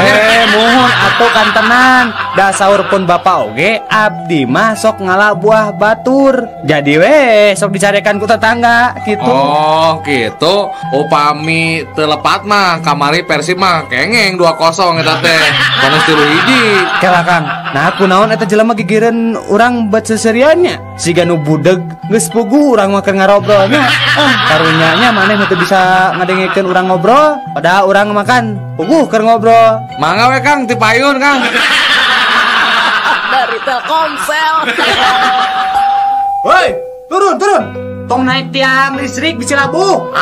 Muhun atuh kantenan. Da saur pun bapak oge abdi mah sok ngala buah batur. Jadi we sok dicarekan ku tetangga gitu. Oh, gitu. Upami teu lepat mah kamari Persib mah kengeng 2-0 eta teh. Bonus 3-1. Kela Kang. Nah, kunaon eta jelema gigireun urang bet seseriannya. Siga nu budeg geus puguh urang mah keur ngarobrolnya. Ah, karunya nya maneh nu teu bisa ngadengekeun urang ngobrol, padahal urang makan puguh keur ngobrol. Mangga we Kang, ti payun Kang. Dari Telkomsel. Woi, turun, turun. Tong naik tiang listrik bisa labuh.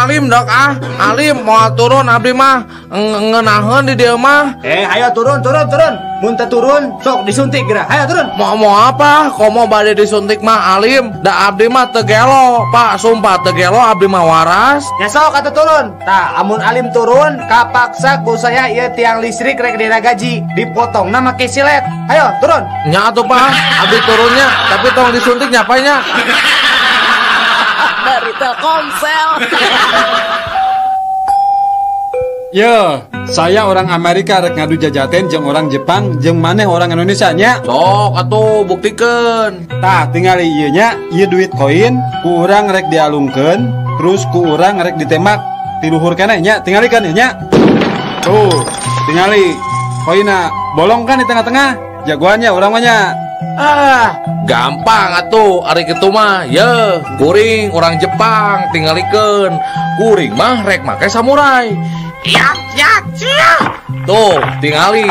Alim Dok, ah. Alim mau turun abdi mah ngeunaheun di dieu mah. Ayo turun, turun, turun. Mun teu turun sok disuntik geura. Ayo turun. Mau apa? Komo bade disuntik mah alim. Da abdi mah teu gelo, Pak, sumpah teu gelo abdi mah waras. Nya sok atuh turun. Tah, amun alim turun kapaksa ku saya ieu tiang listrik rek diragaji, dipotongna make silet. Ayo turun. Nya atuh Pak, abdi turunnya, tapi tong disuntik nya Pak nya. Dari Telkomsel. Yo, saya orang Amerika rek ngadu jajaten jeung orang Jepang jeung maneh orang Indonesia nya. Sok atuh buktikeun. Tah, tingali ieu nya, ieu duit koin ku urang rek dialungkeun, terus ku urang rek ditembak ti luhur keneh nya, tingalikeun ieu nya. Tuh, tingali koinna bolong kan di tengah-tengah. Jagoannya urang mah nya. Ah, gampang atuh ari kitu mah. Ye, kuring orang Jepang tingalikeun. Kuring mah rek make samurai. Ya, ya, ya. Tuh, tingali.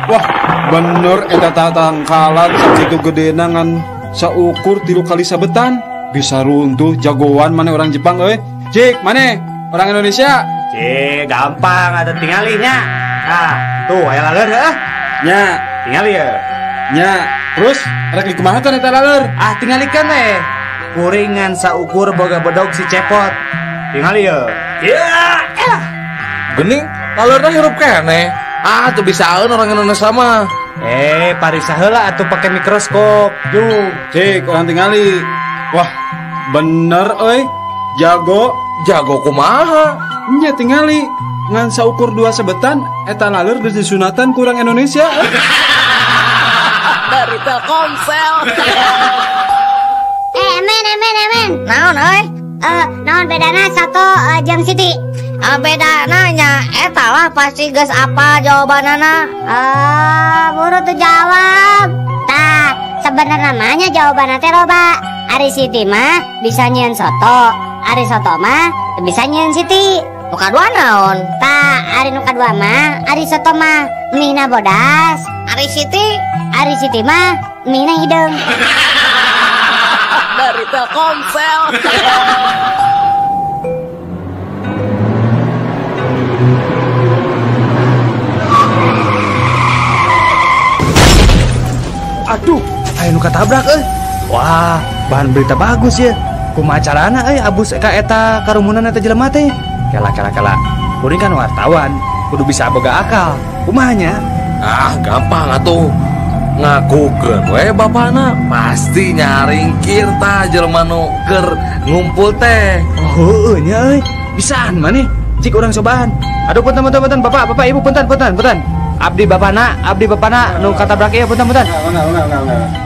Wah, bener eta tatangkalan sakitu gedena ngan saukur 3 kali sabetan. Bisa runtuh jagoan mana orang Jepang euy. Cik, mana orang Indonesia? Cik, gampang ada tingalinya. Nah, tuh aya laleur heuh. Nya, tingali ya. Nya, terus rek dikumaha teh eta laleur? Ah, tingalikeun we. Kuringan saukur boga bedog si cepot. Tingali ya. Ya, elah. Gening, laleurna hirup keneh. Ah, tuh bisaeun orang Indonesia mah. Pariksa heula atuh pake mikroskop. Yuh, cik, orang tingali. Wah, bener euy. Jago. Jago kumaha? Nya tingali. Ngan saukur 2 sebetan eta laleur geus disunatan kurang Indonesia. Dari Telkomsel. Emen. Naon euy? Naon bedana soto jeung Siti? Bedana nya eta lah pasti geus apa jawabanana. Buru tuh jawab. Tah, sebenarnya namanya jawabanna teh loba. Ari Siti mah bisa nyieun soto, ari soto mah bisa nyieun Siti. Nu kadua naon? Tah, ari nu kadua mah ari soto mah mie-na bodas. Ari Siti? Ari Siti mah mie-na hideung. Dari Telkomsel. Aduh, aya nu katabrak euy. Wah, bahan berita bagus ya. Kumaha carana euy abus ka eta karumunan eta jelema teh? Kela kela kela. Kuring kan wartawan, kudu bisa boga akal. Kumaha nya? Ah, gampang atuh. Ngakukeun we bapana pasti nyaringkir tah jelema nu keur ngumpul teh. Oh, heueuh nya euy. Bisaan maneh. Cik urang cobaan. Aduh punten punten punten bapak, bapak ibu punten punten punten. Abdi bapana nu katabrak ieu punten punten. Enggak.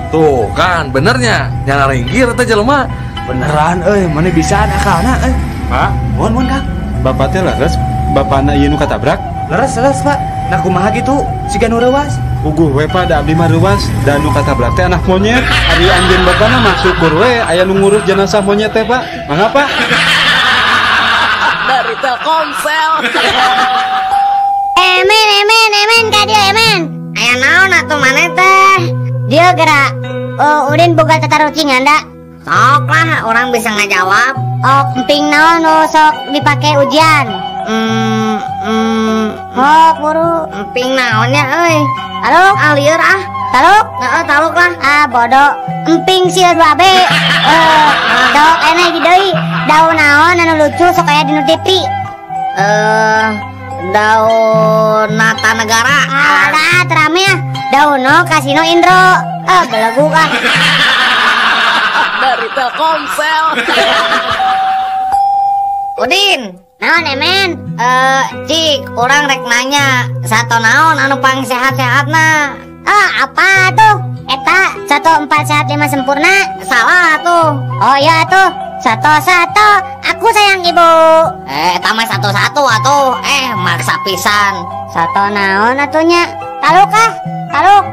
Tuh kan benernya nyaringkir teh jelema. Beneran euy, maneh bisaan akalna euy. Pak, mohon mohon Kang. Bapak teh leres, bapana ieu nu katabrak? Leres leres Pak. Nah kumaha gitu siga nu reuas. Puguh we Pak, da abdi mah reuas, da nu katabrak teh anak monyet. Ari anjeun bapana mah syukur we aya nu ngurus jenazah monyet teh Pak. Mangga Pak. Dari Telkomsel. Emen emen emen ka dieu emen. Aya naon atuh maneh teh? Dieu gerak. Oh, Udin boga tatarucingan da. Sok lah, orang bisa ngajawab. Oh, emping naon nu sok dipake ujian? Oh, buru. Emping naonnya euy? Taluk? Ah, lieur ah. Taluk? Heeh, taluk lah. Ah, bodoh. Emping sil 2B. Dok ene hiji deui. Daun naon anu lucu sok aya dinu TV? Daun Nata Negara. Alah, terame ah. Daun no Kasino Indro. Ah, belegu ah. Dari Telkomsel. Udin. Naon emen? Cik, orang rek nanya, sato naon anu pang sehat-sehatna? Ah, apa tuh? Eta 1 4 sehat 5 sempurna. Salah tuh. Oh iya tuh. 1 1 aku sayang ibu. Eta mah 1 1 atuh. Maksa pisan. Sato naon atunya? Taluk ah? Taluk.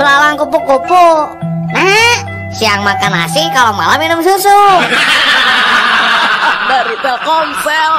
Belalang kupu-kupu. Nah, siang makan nasi, kalau malam minum susu. Dari Telkomsel.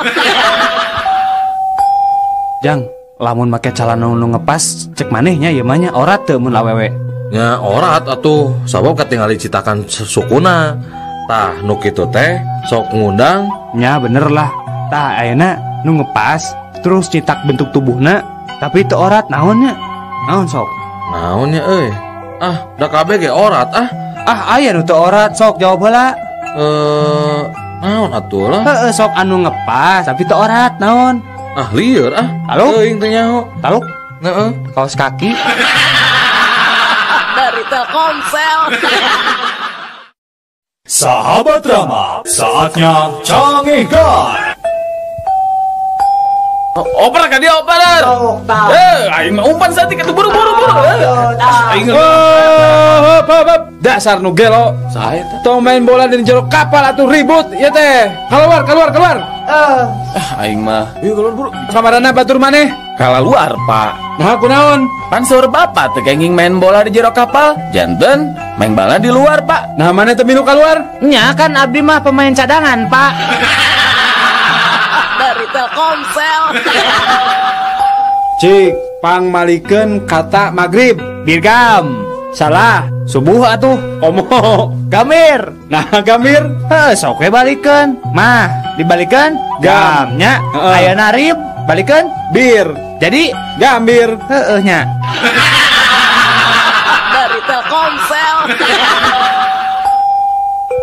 Jang, lamun make calana nu ngepas cek manehnya ieu mah nya orat teu mun awewe. Nya orat atuh, sabab katingali citakan sukuna. Tah nu kitu teh sok ngundang. Nya bener lah. Tah ayeuna nu ngepas terus citak bentuk tubuhna tapi teu orat naonnya? Naon sok? Naonnya euy? Ah, da kabeh ge orat ah. Ah, aya nu teu orat sok jawab heula. Naon atuh lah. Heeh, sok anu ngepas tapi teu orat naon? Ah, lieur ah. Taluk? Teuing teu nyaho. Taluk? Heeh. Kaos kaki. Dari Telkomsel. Sahabat Rama, saatnya canggihkan. Oper ka dia oper. Aing mah umpan saeutik atuh buru buru buru. Aing hop hop hop. Dasar nu gelo. Saha eta? Tong main bola di jero kapal atuh ribut ieu teh. Keluar keluar keluar. Aing mah. Yuk keluar buru. Kamarana batur maneh? Kalaluar, Pak. Nah, kunaon? Pan saur bapak teu kenging main bola di jero kapal, janten main bola di luar, Pak. Nah, maneh teu milu keluar? Nya kan abdi mah pemain cadangan, Pak. Dari Telkomsel. Cik, pangmalikeun kata magrib. Birgam. Salah. Subuh atuh. Komo. Gamir. Nah, gamir. Heuh, sok we balikeun. Mah, dibalikeun gam nya. Ayeuna rib, balikeun bir. Jadi gambir. Heueuh nya. Dari Telkomsel.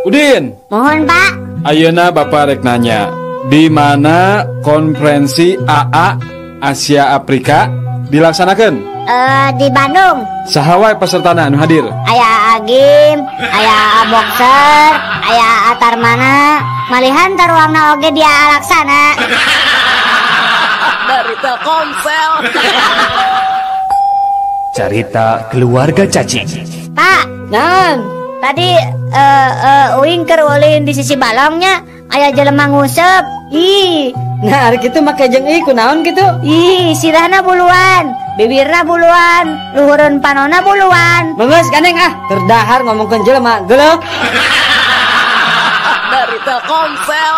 Udin. Mohon, Pak. Ayeuna Bapak rek nanya. Di mana konferensi AA Asia Afrika dilaksanakan? Di Bandung. Saha wae pesertana anu hadir? Aya Agim, aya Boxer, aya Tarmana, malihan taruangna oge dia laksana. Dari Telkomsel. Cerita keluarga cacing. Pak, naon? Tadi uing keur ulin di sisi balongnya aya jelema nguseup. Ih. Nah, ari kitu make jeung ieu kunaon kitu? Ih, sirahna buluan, bibirna buluan, luhureun panona buluan. Geus gandeng ah, terdahar ngomongkeun jelema, geuleuh. Dari Telkomsel.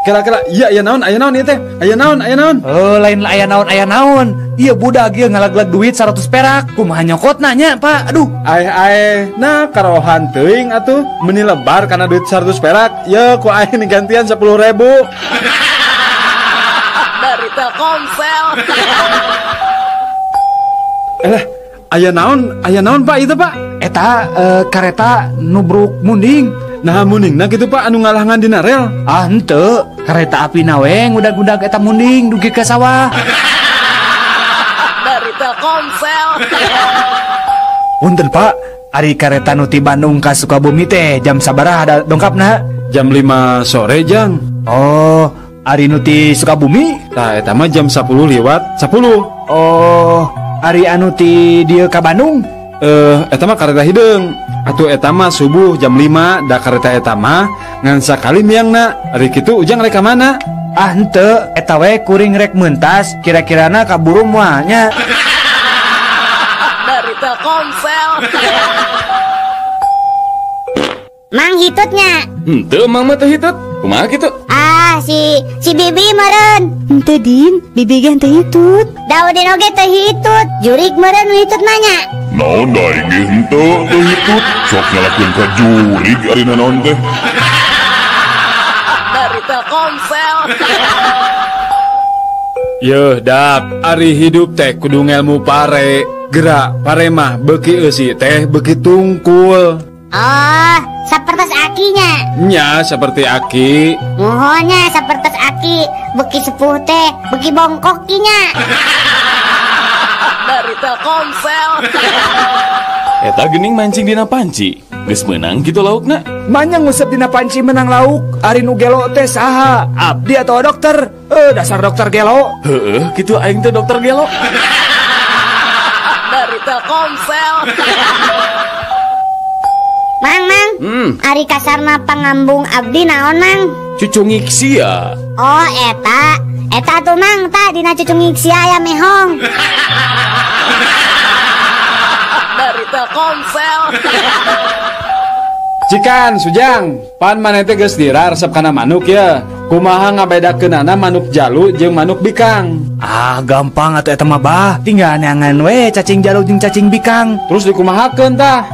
Kira-kira iya aya naon, aya naon ieu teh? Aya naon, aya naon? Oh, lain aya naon, aya naon. Ieu budak ieu ngalaglag duit 100 perak. Kumaha nyokotna nya, Pak? Aduh. Aeh aeh, nah karohan teuing atuh. Meuni lebar kana duit 100 perak. Ye ku aing digantian 10.000. Dari Telkomsel. Elah, Aya naon Pak itu Pak? Eta kareta nubruk munding. Nah mundingna kitu Pak anu ngalangan dina rel. Ah henteu, kareta api na we ngudag-ngudag eta munding dugi ka sawah. Dari Telkomsel. Punten Pak, ari kareta nu ti Bandung ka Sukabumi teh jam sabaraha ada dongkapna? Jam 5 sore jang. Oh, ari nu ti Sukabumi? Tah eta mah jam 10:10. Oh, ari anu ti dieu ka Bandung? Eta mah kareta hideung. Atuh eta mah subuh jam 5 da kareta eta mah ngan sakali miangna. Ari kitu ujang rek ka mana? Ah henteu, eta we kuring rek mentas, kira-kirana kaburu moal nya. Dari Telkomsel. Mang hitutnya. Henteu mang mah teu hitut. Kumaha kitu? Ah, si Bibi meureun. Henteu Din, Bibi ge henteu hitut. Daudin oge teu hitut, jurik meureun nu hitut mah nya. Naon da aing ge henteu teu hitut, sok nyalakeun ka jurig ari naon teh. Dari Telkomsel. Yeuh dak, ari hidup teh kudu ngelmu pare. Gerak pare mah beuki eusi teh beuki tungkul. Oh, sapertos akinya. Nya seperti aki. Muhonnya sapertos aki, beuki sepuh teh, beuki bongkok kinya. Dari Telkomsel. Eta geuning mancing dina panci. Geus meunang kitu laukna. Manya ngusep dina panci menang lauk. Ari nu gelo teh saha? Abdi atau dokter? Dasar dokter gelo. Heueuh, kitu aing teh dokter gelo. Dari Telkomsel. Mang, mang, ari kasarna pangambung abdi naon mang? Cucungik sia. Oh, eta. Eta tuh mang, ta dina cucungik sia aya mehong. Dari Telkomsel. Cikan, Sujang, pan maneh teh geus dira resep kana manuk ya. Kumaha ngabedakeunana manuk jalu jeung manuk bikang? Ah, gampang atuh eta mah bah. Tinggal neangan we cacing jalu jeung cacing bikang. Terus dikumahakeun tah?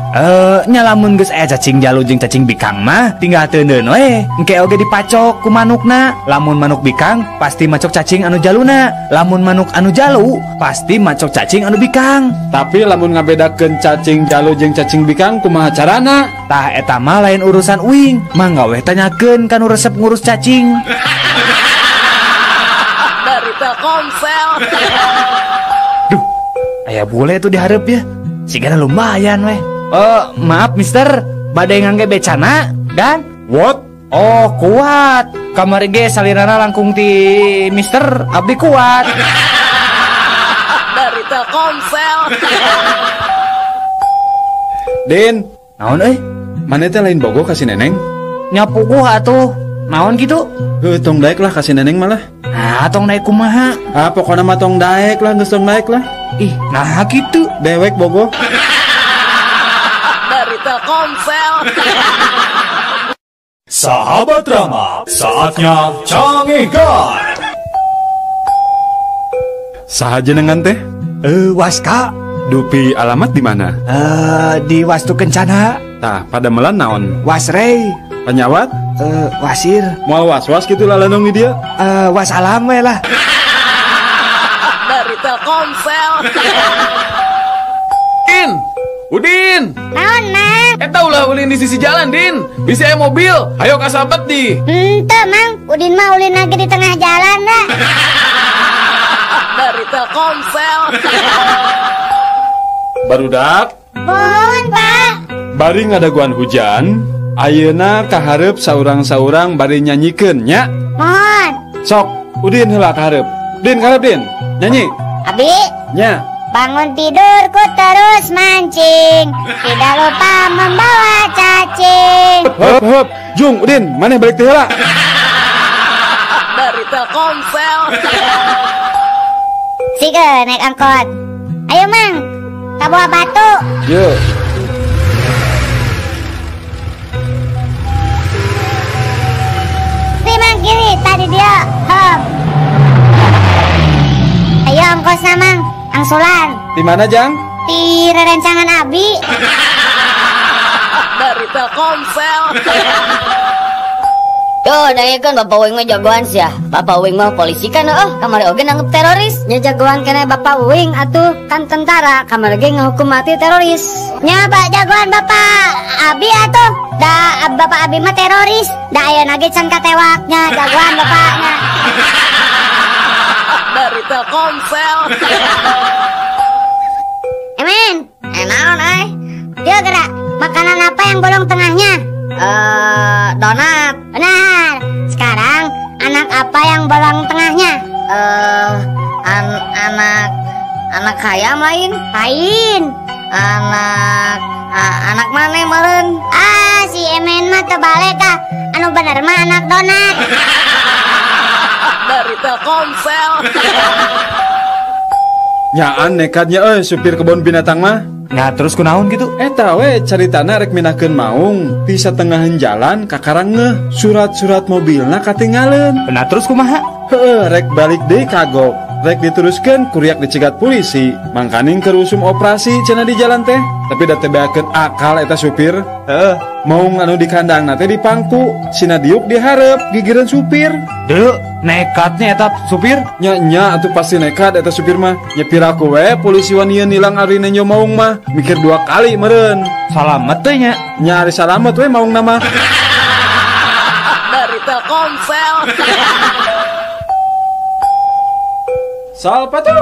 Nya lamun geus aya cacing jalu jeung cacing bikang mah tinggal teuneun we. Engke oge dipacok ku manukna. Lamun manuk bikang pasti macok cacing anu jaluna. Lamun manuk anu jalu pasti macok cacing anu bikang. Tapi lamun ngabedakeun cacing jalu jeung cacing bikang kumaha carana? Tah eta mah lain urusan uing. Mangga we tanyakeun ka nu resep ngurus cacing. Dari Telkomsel. Duh, aya bule tuh dihareup ya. Sigana lumayan weh. Maaf mister, badai ngangge becana dan what? Oh, kuat. Kamari ge salirana langkung ti mister, abdi kuat. Dari Telkomsel. Din, naon euy? Maneh teh lain bogo ka si Neneng? Nya puguh atuh. Naon gitu? Heuh, tong daek lah ka si Neneng malah. Nah, tong daek kumaha? Ah, pokona mah tong daek lah, geus tong daek lah. Ih, nah kitu. Dewek bogo. Dari Telkomsel. Sahabat Rama, saatnya canggihkan. Saha jenengan teh? Waska. Dupi alamat di mana? Di Wastu Kencana. Tah, pada melan naon? Wasrei. Panyawat? Wasir. Moal was-was kitu lalanong di dia? Wasalam we lah. Dari Telkomsel. Din, Udin. Naon, Mang? Eta ulah ulin di sisi jalan, Din. Bisi aya mobil. Ayo kasabet di. Henteu, Mang. Udin mah ulin lagi di tengah jalan lah. Dari Telkomsel. Barudak. Mohon, Pak. Bari ngadaguan hujan, ayeuna kahareup saurang-saurang bari nyanyikeun nya. Mohon. Sok, Udin heula kahareup. Din kahareup, Din. Nyanyi. Abi. Nya. Bangun tidurku terus mancing, tidak lupa membawa cacing. Hop hop, Jung, Udin, maneh balik teh heula. Dari Telkomsel. Sige, naik angkot. Ayo, Mang. Ka Buah Batu. Yo. Kiri, Mang, kiri. Tadi dia. Hop. Ayo ongkosna, Mang. Angsulan. Di mana, Jang? Di rerencangan Abi. Dari Telkomsel. Tuh, dengekeun Bapak Uing mah jagoan sia. Bapak Uing mah polisi kan heuh, kamari oge nanggep teroris. Nya jagoan keneh Bapak Uing atuh, kan tentara kamari ge ngahukum mati teroris. Nya Pak jagoan Bapak Abi atuh. Da Bapak Abi mah teroris. Da ayeuna ge can katewaknya jagoan bapaknya. Dari Telkomsel. Emen, naon euy? Dia gerak. Makanan apa yang bolong tengahnya? Donat. Benar. Sekarang anak apa yang bolong tengahnya? Anak ayam lain. Lain. Anak mana meureun? Ah, si Emen mah terbalik ah. Anu bener mah anak donat. Dari Telkomsel. Nyaan nekatnya euy supir kebun binatang mah. Nah terus kunaon gitu? Eta we caritana rek mindahkeun maung ti satengahan jalan kakarang ngeuh surat-surat mobilna katinggaleun. Nah terus kumaha? Heueuh rek balik deui kagok. Rek diteruskeun kuriak dicegat polisi. Mangkaning keur usum operasi cenah di jalan teh. Tapi da teu beakeun akal eta supir. Heueuh, maung anu di kandangna teh dipangku, sina diuk dihareup gigireun supir. Deuk, nekatnya eta supir? Nya nya atuh pasti nekat eta supir mah. Nya piraku we polisi wanian nilang ari nenjo maung mah. Mikir dua kali meureun. Salamet teh nya. Nya ari salamet we maungna mah. Dari Telkomsel. Sal sepatu.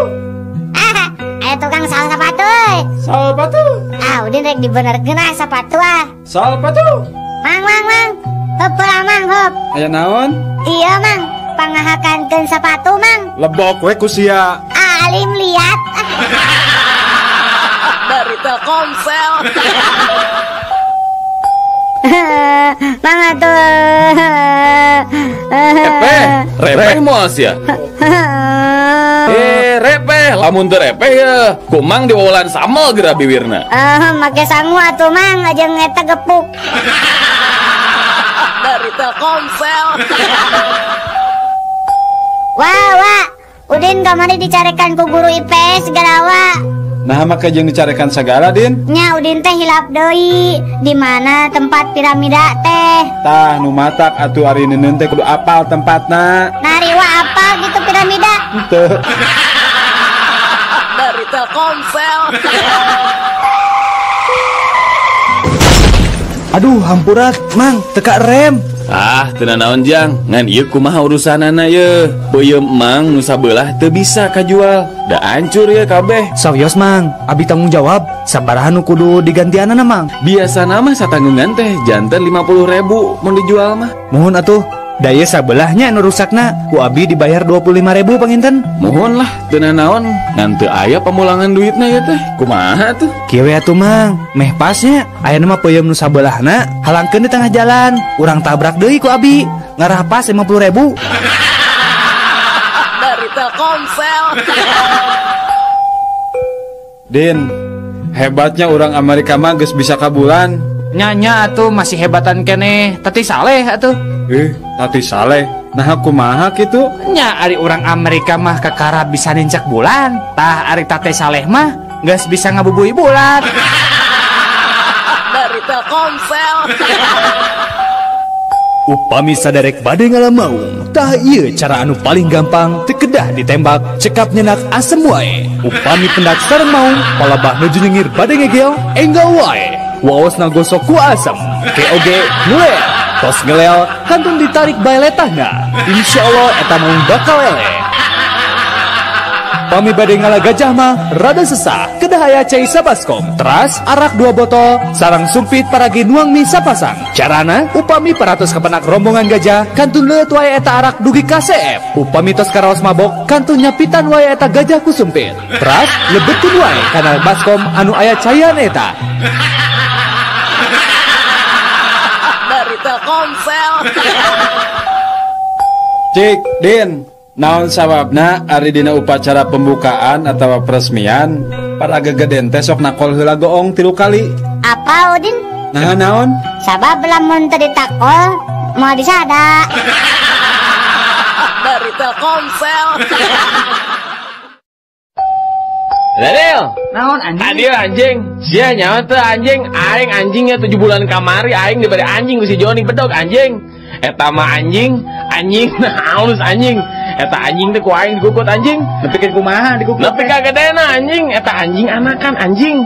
Ah, aya tukang sal sepatu euy. Sal sepatu. Ah, udin rek dibenerkeun ah sepatu ah. Sal sepatu. Mang mang mang. Heup lah mang heup. Aya naon? Iya mang, pangahakankeun sepatu mang. Lebok we ku sia. Ah, alim liat. Dari Telkomsel. Mang atuh. Repeh, repeh moal sia. Repeh, lamun teu repeh ya. Kumang diwawalan samel geura biwirna. Make sangu atuh mang, jeung eta gepuk. Dari Telkomsel. Wah, wah. Udin kamari dicarekan ku guru IPS segala wa. Nah, make jeung dicarekan sagala, Din. Nya Udin teh hilap deui. Di mana tempat piramida teh? Tah, nu matak atuh ari neuneun teh kudu apal tempatna. Nari wa apal gitu piramida. Henteu. Dari Telkomsel. Aduh, hampura, Mang, teka rem. Ah, teu nanaon jang, ngan ieu kumaha urusanana ye. Peuyeum Mang nu sabelah teu bisa kajual. Da hancur ye kabeh. Sawios Mang, abi tanggung jawab. Sabaraha nu kudu digantianana Mang? Biasana mah satanggungan teh janten 50.000 mun dijual mah. Mohon atuh. Da ieu sabelahnya nu rusakna, ku abi dibayar 25.000 panginten. Mohon lah, teu nanaon, ngan teu aya pamulangan duitna ye teh. Kumaha tuh? Kieu we atuh Mang, meh pasnya ayeuna mah peuyeum nu sabelahna halangkeun di tengah jalan, urang tabrak deui ku abi, ngarah pas 50.000. Dari Telkomsel. Din, hebatnya orang Amerika mah geus bisa ka bulan. Nya-nya atuh masih hebatan keneh, Tati Saleh atuh. Tati Saleh. Nah kumaha kitu? Nya ari urang Amerika mah kakara bisa nincak bulan. Tah ari Tati Saleh mah geus bisa ngabubui bulan. Dari Telkomsel. Upami saderek bade ngalamaung, tah ieu cara anu paling gampang teu kedah ditembak, cekap nyenak asem wae. Upami pendak sareng maung, palabah nuju nyengir bade ngegel, enggal wae. Waosna gosok ku asem, keoge ngelel, tos ngelel, kantun ditarik bae letahna. Insyaallah eta maung bakal eleh. Pami bade ngala gajah mah rada sesah, kedah aya cai sabaskom, teras arak 2 botol, sarang sumpit paragi nuang mie sapasang. Carana upami paratos kapenak rombongan gajah, kantun leueut wae eta arak dugi ka CF. Upami tos karaos mabok, kantun nyapitan wae eta gajah ku sumpit. Teras lebetkeun wae kana baskom anu aya caian eta. Dari Telkomsel. Cik, Din. Naon sababna ari dina upacara pembukaan atau peresmian para gegeden teh sok nakol heula goong 3 kali. Apa Udin? Nah naon? Sabab lamun teu ditakol moal disada. Dari Telkomsel. Daniel, naon anjing? Tadi anjing, sia nyawa teu anjing, aing anjingnya 7 bulan kamari aing diberi anjing ku si Joni bedog anjing. Eta mah anjing, anjing halus anjing. Eta anjing teh ku aing dikukut anjing. Nepikeun kumaha dikukut? Nepi ka gedena anjing, eta anjing anakan anjing.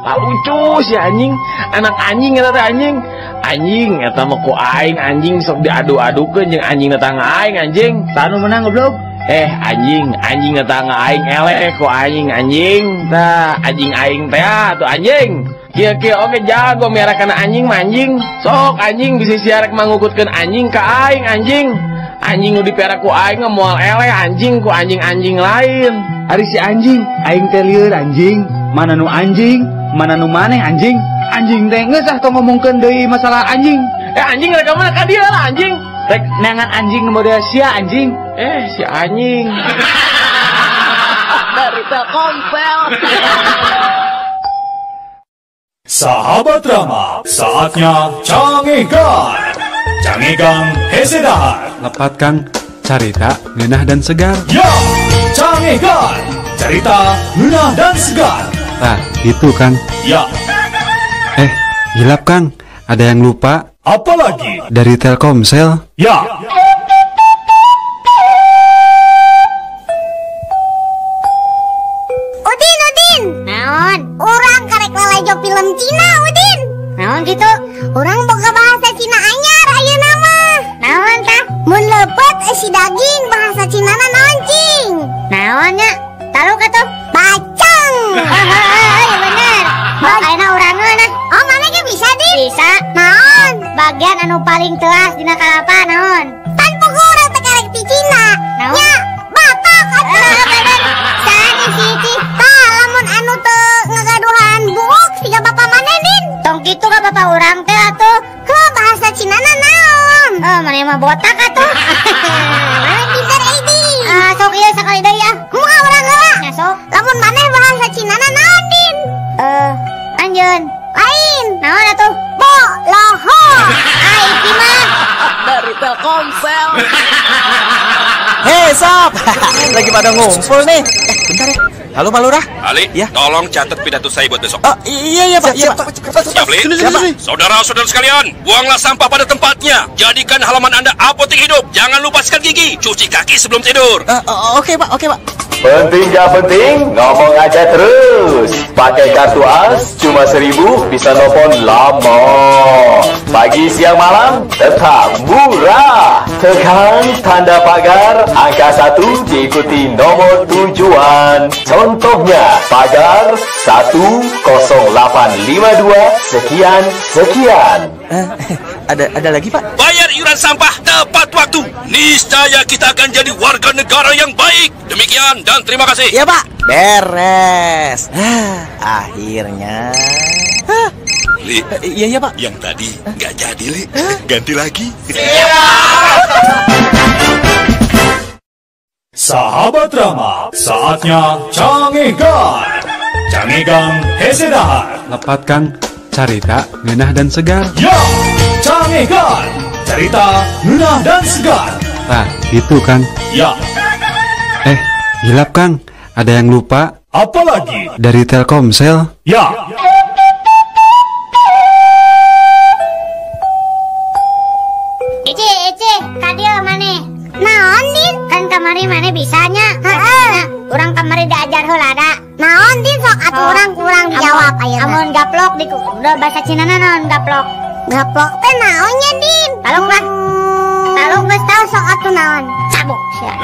Lucu si anjing, anak anjing eta teh anjing. Anjing eta mah ku aing anjing sok diadu-adukeun jeung anjing tetangga aing anjing. Saha nu menang goblok? Anjing, anjing tetangga aing eleh ku anjing anjing. Tah, anjing aing teh atuh anjing. Kieu-kieu oge jago miara kana anjing mah anjing. Sok anjing bisi sia rek mangukutkeun anjing ka aing anjing. Anjing nu dipiara ku aing mah moal eleh anjing ku anjing-anjing lain. Ari si anjing, aing teh lieur anjing. Mana nu anjing, mana nu maneh anjing. Anjing teh geus ah tong ngomongkeun deui masalah anjing. Anjing rek ka mana ka dieu lah anjing. Rek neangan anjing nu model sia anjing. Si anjing. Dari Telkomsel. Sahabat Rama, saatnya Cangegan. Cangegan hese dahar. Lepat Kang, carita ngeunah dan segar. Ya, Cangegan, cerita ngeunah dan segar. Nah, itu Kang. Ya. Hilap Kang, ada yang lupa. Apalagi? Dari Telkomsel. Ya. Udin, Udin. Naon? Urang karek lalajo film Cina, Udin. Naon gitu? Urang boga bahasa Cina anyar ayeuna mah. Naon tah? Mun leupeut isi daging bahasa Cinana naon cing? Naon nya? Taluk atuh? Bacang. Heeh, bener. Oh, ayeuna urang ngeunah. Oh, mana ge bisa, Din? Bisa. Naon? Bagian anu paling teas dina kalapa naon? Pan pugu urang teh karek ti Cina. Naon? Nya, batak atuh. Bener. Saha si Ici? Tah, lamun anu teu ngagaduhan buuk siga bapa maneh, Din. Tong kitu ka bapa urang teh atuh. Heuh, bahasa Cinana naon? Oh, maneh mah botak atuh. Maneh pinter euy, Din. Ah, sok ieu sakali deui ah. Kumaha urang heula? Nya sok. Lamun maneh bahasa Cinana naon, Din? Anjeun. Lain. Naon atuh? Bo loho. Ah, iki mah dari Telkomsel. Hei sob, lagi pada ngumpul nih. Bentar ya. Halo Pak Lurah. Ali, ya? Tolong catat pidato saya buat besok. Oh, iya Pak. Iya Pak. Siap, Li? Saudara-saudara sekalian, buanglah sampah pada tempatnya. Jadikan halaman Anda apotek hidup. Jangan lupa sikat gigi, cuci kaki sebelum tidur. Oke Pak, oke Pak. Penting gak penting, ngomong aja terus. Pakai kartu AS cuma 1000 bisa nelfon lama. Pagi, siang, malam tetap murah. Tekan tanda pagar angka 1 diikuti nomor tujuan. Contohnya pagar 10852 sekian sekian. Ada lagi Pak? Bayar iuran sampah tepat waktu. Niscaya kita akan jadi warga negara yang baik. Demikian dan terima kasih. Ya Pak, beres. Akhirnya. Li, iya Pak. Yang tadi nggak jadi Li, ganti lagi. Sahabat Rama, saatnya Cangegan. Cangegan hese dahar. Lepat Kang, carita ngeunah dan segar. Ya, Cangegan, cerita ngeunah dan segar. Nah, itu Kang. Ya. Hilap Kang, ada yang lupa. Apalagi? Dari Telkomsel. Ya. Ici, Ici, ka dieu maneh. Naon, Din? Kan kamari maneh bisanya. Heeh. Urang kamari diajar heula da. Naon, Din? Sok atuh urang kurang dijawab ayeuna. Amun gaplok di bahasa Cinana naon gaplok? Gaplok teh naonnya, Din? Talung lah. Talung geus tau sok atuh naon? Cabuk sia.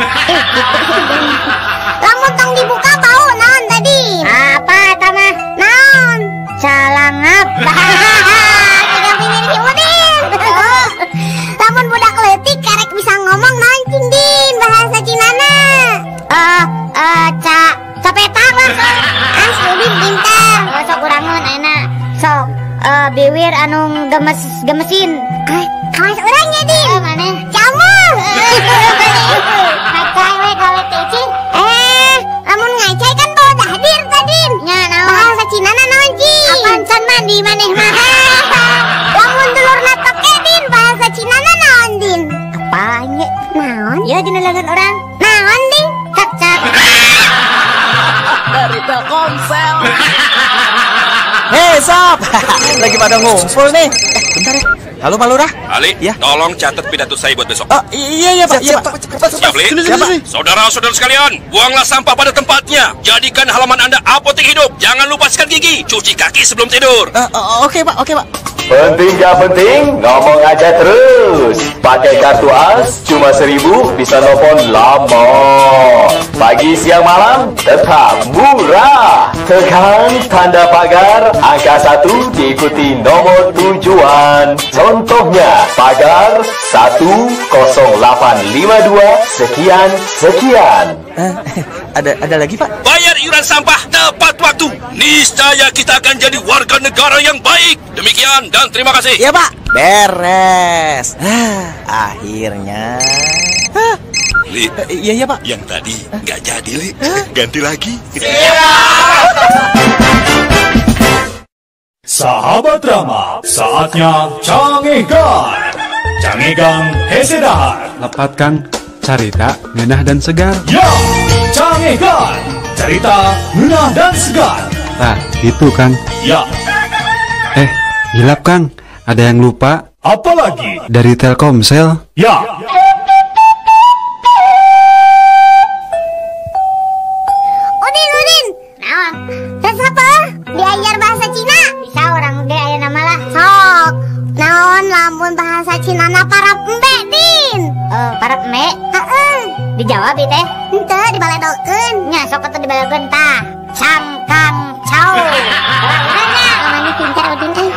Lamun tong dibuka bau naon tadi? Apa eta mah? Naon? Calangap. Tiga bibir si Udin. Lamun budak leutik karek bisa ngomong naon cing, Din? Bahasa Cinana. Capetang lah. Ah, si Udin pintar. Sok urangeun ayeuna. Sok biwir anu gemes gemesin. Kawas urangnya, Din. Maneh? Camuh. Ngacai we gawe teh Ici. Lamun ngacai kan bawa dahdir tadi. Nya naon? Bahasa Cinana naon, Cing? Apaan can mandi maneh mah? Lamun dulurna toke, Din, bahasa Cinana naon, Din? Apaan ye? Naon? Ya dina leungeun urang. Naon, Din? Cak-cak. Dari Telkomsel. sob, lagi pada ngumpul nih. Bentar ya. Halo Pak Lurah. Ali, ya? Tolong catat pidato saya buat besok. Oh, iya iya Pak. Siap, iya, Pak. Siap, Li. Saudara-saudara sekalian, buanglah sampah pada tempatnya. Jadikan halaman Anda apotek hidup. Jangan lupa sikat gigi, cuci kaki sebelum tidur. Oke Pak, oke Pak. Penting gak penting, ngomong aja terus. Pakai kartu AS cuma 1000 bisa nelfon lama. Pagi, siang, malam tetap murah. Tekan tanda pagar angka 1 diikuti nomor tujuan. Contohnya pagar 10852 sekian sekian. Ada lagi Pak? Bayar iuran sampah tepat waktu. Niscaya kita akan jadi warga negara yang baik. Demikian dan terima kasih. Ya Pak, beres. Akhirnya. Li, iya iya Pak. Yang tadi nggak jadi Li, ganti lagi. Sahabat drama, saatnya Cangegan. Cangegan hese dahar. Lepat Kang, carita ngeunah dan segar. Ya, Cangegan, cerita ngeunah dan segar. Nah, itu Kang. Ya. Hilap Kang, ada yang lupa. Apalagi? Dari Telkomsel. Ya. Udin, Udin. Naon? Tes apa? Diajar bahasa Cina. Bisa orang ge aya nama lah. Sok. Naon lamun bahasa Cina na parap embe, Din? Parap embe? Heeh. Dijawab ieu teh? Henteu, dibaledokeun. Nya sok atuh dibaledokeun tah. Cangkang cau. Urang mana pintar Udin euy.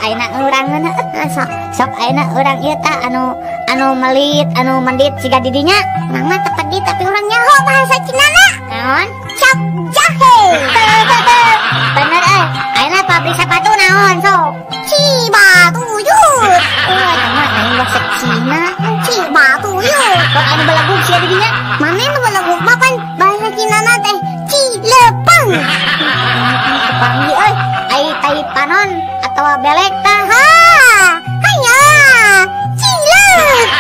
Ayeuna urangeun heuh sok. Sok ayeuna urang ieu tah anu melit, anu mendit siga di dinya. Urang mah teu pedit tapi urang nyaho bahasa Cina na. Naon? Cap jahe. Bener euy. Ayeuna pabrik sepatu naon sok? Cibatuyut. Eta mah lain bahasa Cina. Cibatuyut. Kok anu belaguk sia di dinya? Mane nu belaguk mah pan bahasa Cina na teh Cilepeng. Kepanggih euy. Ai tai panon atawa belek tah. Ha. Hanya cileuk.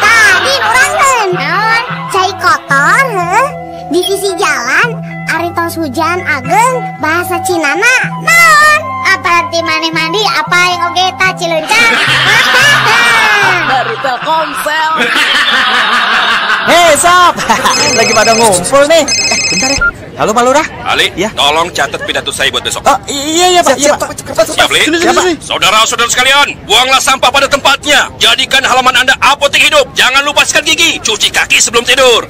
Tadi urangeun. Naon? Cai kotor heuh. Di sisi jalan ari tos hujan ageng bahasa Cinana naon? Apa nanti maneh mandi apa yang oge tah cileunca? Dari Telkomsel. Hei sob, lagi pada ngumpul nih. Bentar ya. Halo Pak Lurah. Ali, ya? Tolong catat pidato saya buat besok. Oh, iya iya Pak. Siap, iya, Pak. Siap, Li. Saudara-saudara sekalian, buanglah sampah pada tempatnya. Jadikan halaman Anda apotek hidup. Jangan lupa sikat gigi, cuci kaki sebelum tidur.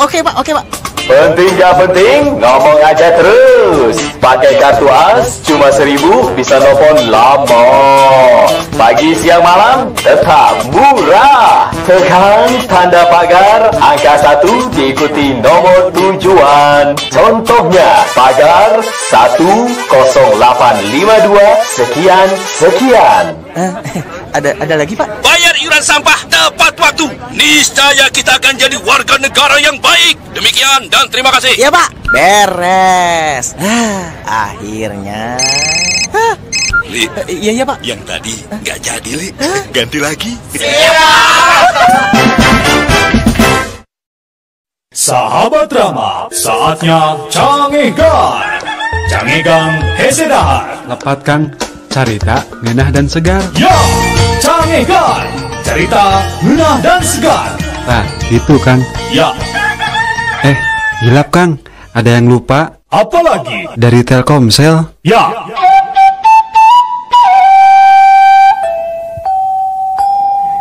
Oke Pak, oke Pak. Penting gak penting, ngomong aja terus. Pakai kartu AS cuma 1000 bisa nelfon lama. Pagi, siang, malam tetap murah. Tekan tanda pagar angka 1 diikuti nomor tujuan. Contohnya pagar 10852 sekian sekian. Ada lagi Pak? Bayar iuran sampah tepat waktu. Niscaya kita akan jadi warga negara yang baik. Demikian dan terima kasih. Ya Pak, beres. Akhirnya. Li, iya iya Pak. Yang tadi nggak jadi Li, ganti lagi. Sahabat drama, saatnya Cangegan. Cangegan hese dahar. Lepat Kang, carita ngeunah dan segar. Ya, Cangegan, cerita ngeunah dan segar. Nah, itu Kang. Ya. Hilap Kang, ada yang lupa. Apalagi? Dari Telkomsel. Ya.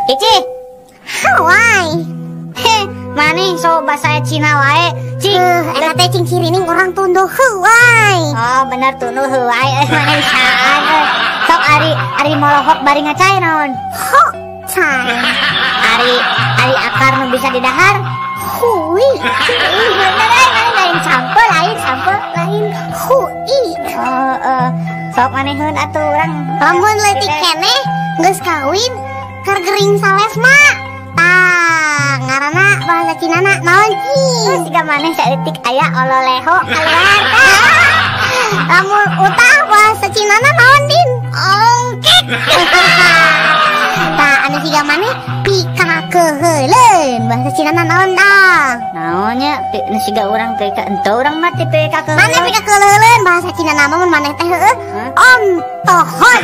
Cici. Hawaii. Maneh so bahasa Cina wae. Cing, eta teh cing cirining orang tunduh heuai. Oh, bener tunduh heuai euy maneh bisaan euy. Sok ari molohok bari ngacai naon? Ho cai. Ari akar nu bisa didahar. Hui. Bener euy maneh lain sampeu lain hui. Oh, sok maneheun atuh urang. Lamun leutik keneh geus kawin keur gering salesma. Tah, ngaranna bahasa Cina na naon cing? Siga maneh saeutik aya ololeho keluar. Lamun utah bahasa Cina na naon din? Ongkek. Tah, anu siga maneh pikakeuheuleun. Bahasa Cina na naon tah? Naonnya nu siga urang pika ente urang mah teh pikakeuheuleun. Maneh pikakeuheuleun bahasa Cina na mah mun maneh teh heueuh ontohon.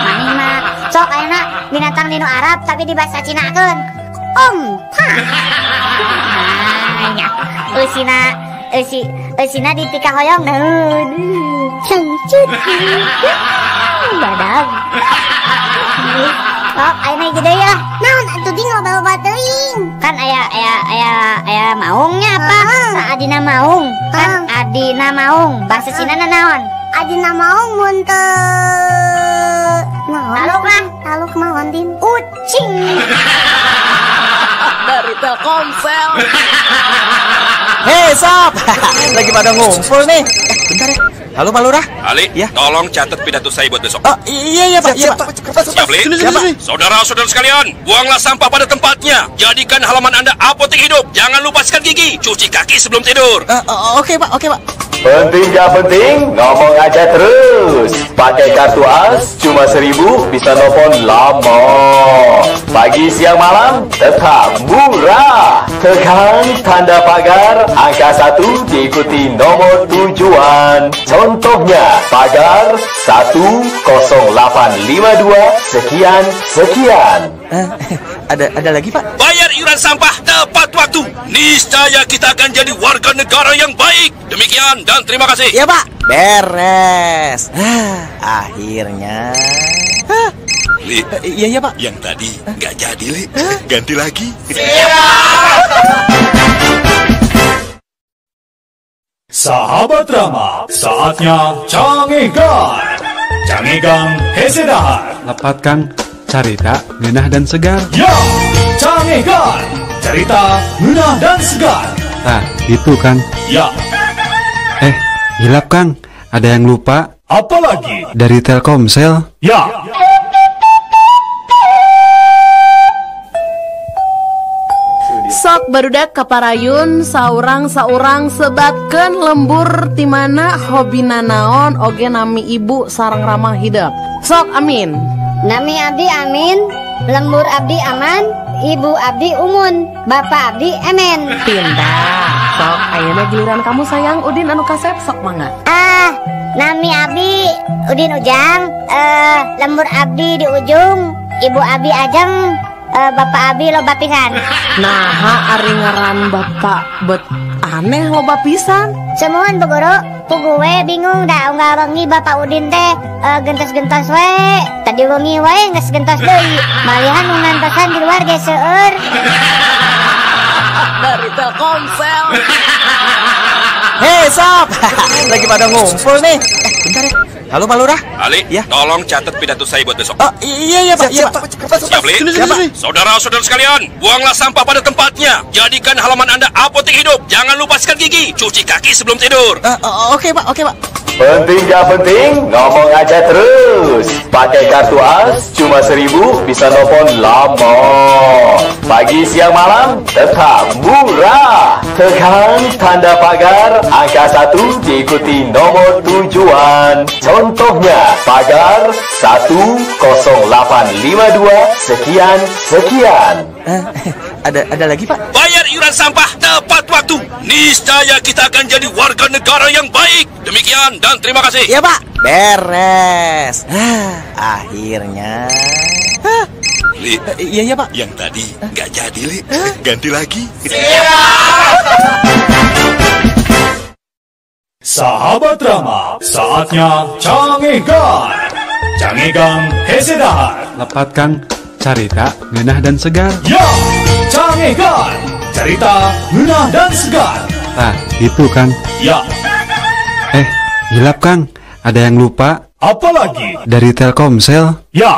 Maneh mah sok ayeuna binatang di nu Arab tapi di bahasa Cinakeun. Onta. Nah, nya eusina eusi eusina dipikahoyong naon. Cengcut. Badag. Sok ayeuna hiji deui lah. Naon atuh di loba-loba teuing. Kan aya aya aya aya maungnya apa? Sa adina maung. Kan adina maung. Bahasa Cina na naon? Adina maung mun teu naon? Taluk lah. Taluk naon din? Ucing. Dari Telkomsel. Hei sob, lagi pada ngumpul nih. Bentar ya. Halo Pak Lurah. Ali, ya? Tolong catat pidato saya buat besok. Oh, iya iya Pak. Siap, iya, Pak. Siap, Li. Saudara-saudara sekalian, buanglah sampah pada tempatnya. Jadikan halaman Anda apotek hidup. Jangan lupa sikat gigi, cuci kaki sebelum tidur. Oke Pak, oke Pak. Penting gak penting, ngomong aja terus. Pakai kartu AS cuma 1000 bisa nelfon lama. Pagi, siang, malam tetap murah. Tekan tanda pagar angka 1 diikuti nomor tujuan. Contohnya pagar 10852 sekian sekian. Ada lagi Pak? Bayar iuran sampah tepat waktu. Niscaya kita akan jadi warga negara yang baik. Demikian dan terima kasih. Ya Pak, beres. Akhirnya. Li, iya iya Pak. Yang tadi nggak jadi Li, ganti lagi. Sahabat Rama, saatnya Cangegan. Cangegan hese dahar. Lepat Kang, carita ngeunah dan segar. Ya, Cangegan, cerita ngeunah dan segar. Nah, itu Kang. Ya. Hilap Kang, ada yang lupa. Apalagi? Dari Telkomsel. Ya. Sok barudak kaparayun saurang-saurang sebatkeun lembur timana hobina naon oge nami ibu sareng ramah hidup. Sok amin. Nami abdi amin, lembur abdi aman, ibu abdi umun, bapak abdi emen. Pindah. Sok ayeuna giliran kamu sayang Udin anu kasep sok mangga. Nami abdi Udin Ujang, lembur abdi di ujung, ibu abdi ajeng, bapak abi loba pisan. Nah, ari ngaran bapak bet aneh loba pisan. Semuan Bu Guru, pugu we bingung da unggal wengi bapak Udin teh gentos-gentos we. Tadi wengi wae geus gentos deui. Malihan nu ngantosan di luar ge seueur. Dari Telkomsel. Hei sob, lagi pada ngumpul nih. Bentar ya. Halo Pak Lurah. Ali, ya? Tolong catat pidato saya buat besok. Oh, iya iya Pak. Iya, Pak. Siap, Li. Saudara-saudara sekalian, buanglah sampah pada tempatnya. Jadikan halaman Anda apotek hidup. Jangan lupa sikat gigi, cuci kaki sebelum tidur. Oke Pak, oke Pak. Penting gak penting, ngomong aja terus. Pakai kartu AS cuma 1000 bisa nelfon lama. Pagi, siang, malam tetap murah. Tekan tanda pagar angka 1 diikuti nomor tujuan. Contohnya pagar 10852 sekian sekian. Ada lagi Pak? Bayar iuran sampah tepat waktu. Niscaya kita akan jadi warga negara yang baik. Demikian dan terima kasih. Ya Pak, beres. Akhirnya. Li, iya iya Pak. Yang tadi nggak jadi Li, ganti lagi. Sahabat Rama, saatnya Cangegan. Cangegan hese dahar. Lepat Kang, carita ngeunah dan segar. Ya, Cangegan, cerita ngeunah dan segar. Nah, itu Kang. Ya. Hilap Kang, ada yang lupa. Apalagi? Dari Telkomsel. Ya.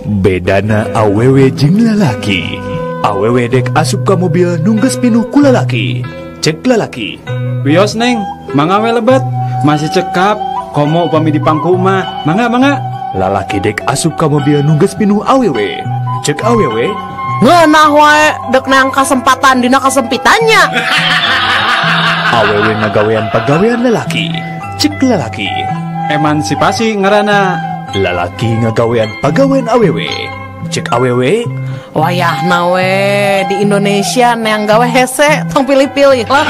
Bedana awewe jeung lalaki. Awewe dek asup ka mobil nungges pinuh ku lalaki. Cek lalaki. Wios Neng, mangga we lebet. Masih cekap, komo upami di pangku mah. Mangga mangga. Lalaki dek asup ka mobil nungges pinuh awewe. Cek awewe. Ngeunah wae dek nang kasempatan dina kesempitannya. Awewe ngagawean pagawean lalaki. Cek lalaki. Emansipasi ngaranna. Lalaki ngagawean pagawean awewe. Cek awewe wayahna we di Indonesia neang gawe hese tong pilih-pilih lah.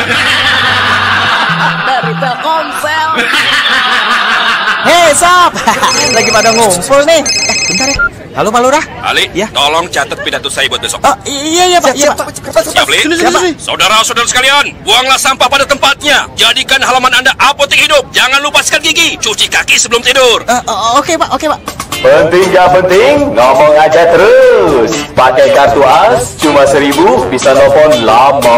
Dari Telkomsel. Hei sob, lagi pada ngumpul nih. Bentar ya. Halo Pak Lurah. Ali, ya? Tolong catat pidato saya buat besok. Oh, iya iya Pak. Siap, iya, Pak. Siap, Li. Saudara-saudara sekalian, buanglah sampah pada tempatnya. Jadikan halaman Anda apotek hidup. Jangan lupa sikat gigi, cuci kaki sebelum tidur. Oke Pak, oke Pak. Penting gak penting, ngomong aja terus. Pakai kartu AS cuma 1000 bisa nelfon lama.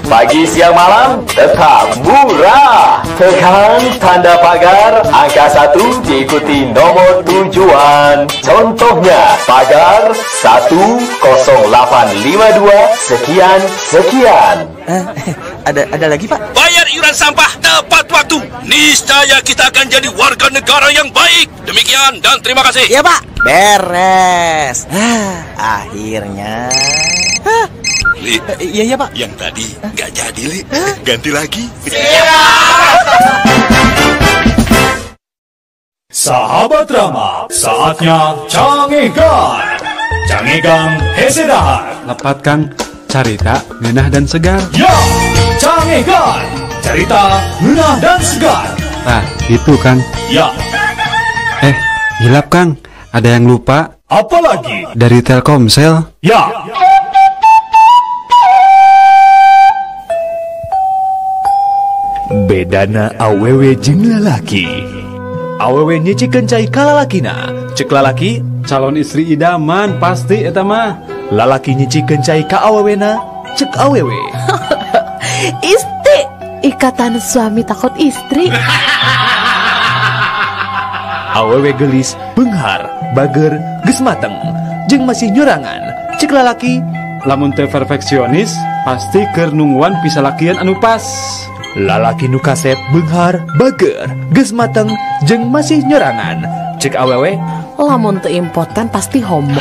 Pagi, siang, malam tetap murah. Tekan tanda pagar angka 1 diikuti nomor tujuan. Contohnya pagar 10852 sekian sekian. Ada lagi Pak? Bayar iuran sampah tepat waktu. Niscaya kita akan jadi warga negara yang baik. Demikian dan terima kasih. Iya Pak. Beres. Akhirnya. Li. Iya iya Pak. Yang tadi nggak jadi Li. Ganti lagi. Sahabat Rama, saatnya Cangegan. Cangegan hese dahar. Lepat Kang, carita ngeunah dan segar. Ya, Cangegan, cerita ngeunah dan segar. Nah, itu Kang. Ya. Hilap Kang, ada yang lupa. Apalagi? Dari Telkomsel. Ya. Bedana awewe jeung lalaki. Awewe nyicikeun cai ka lalakina. Cek lalaki calon istri idaman pasti eta mah. Lalaki nyicikeun cai ka awewena, cek awewe. Isti, ikatan suami takut istri. Awewe gelis, beunghar, bager, geus mateng, jeung masih nyorangan. Cek lalaki lamun teu perfeksionis pasti keur nungguan pisalakian anu pas. Lalaki nu kasep, beunghar, bager, geus mateng, jeung masih nyorangan. Cek awewe lamun teu impoten pasti homo.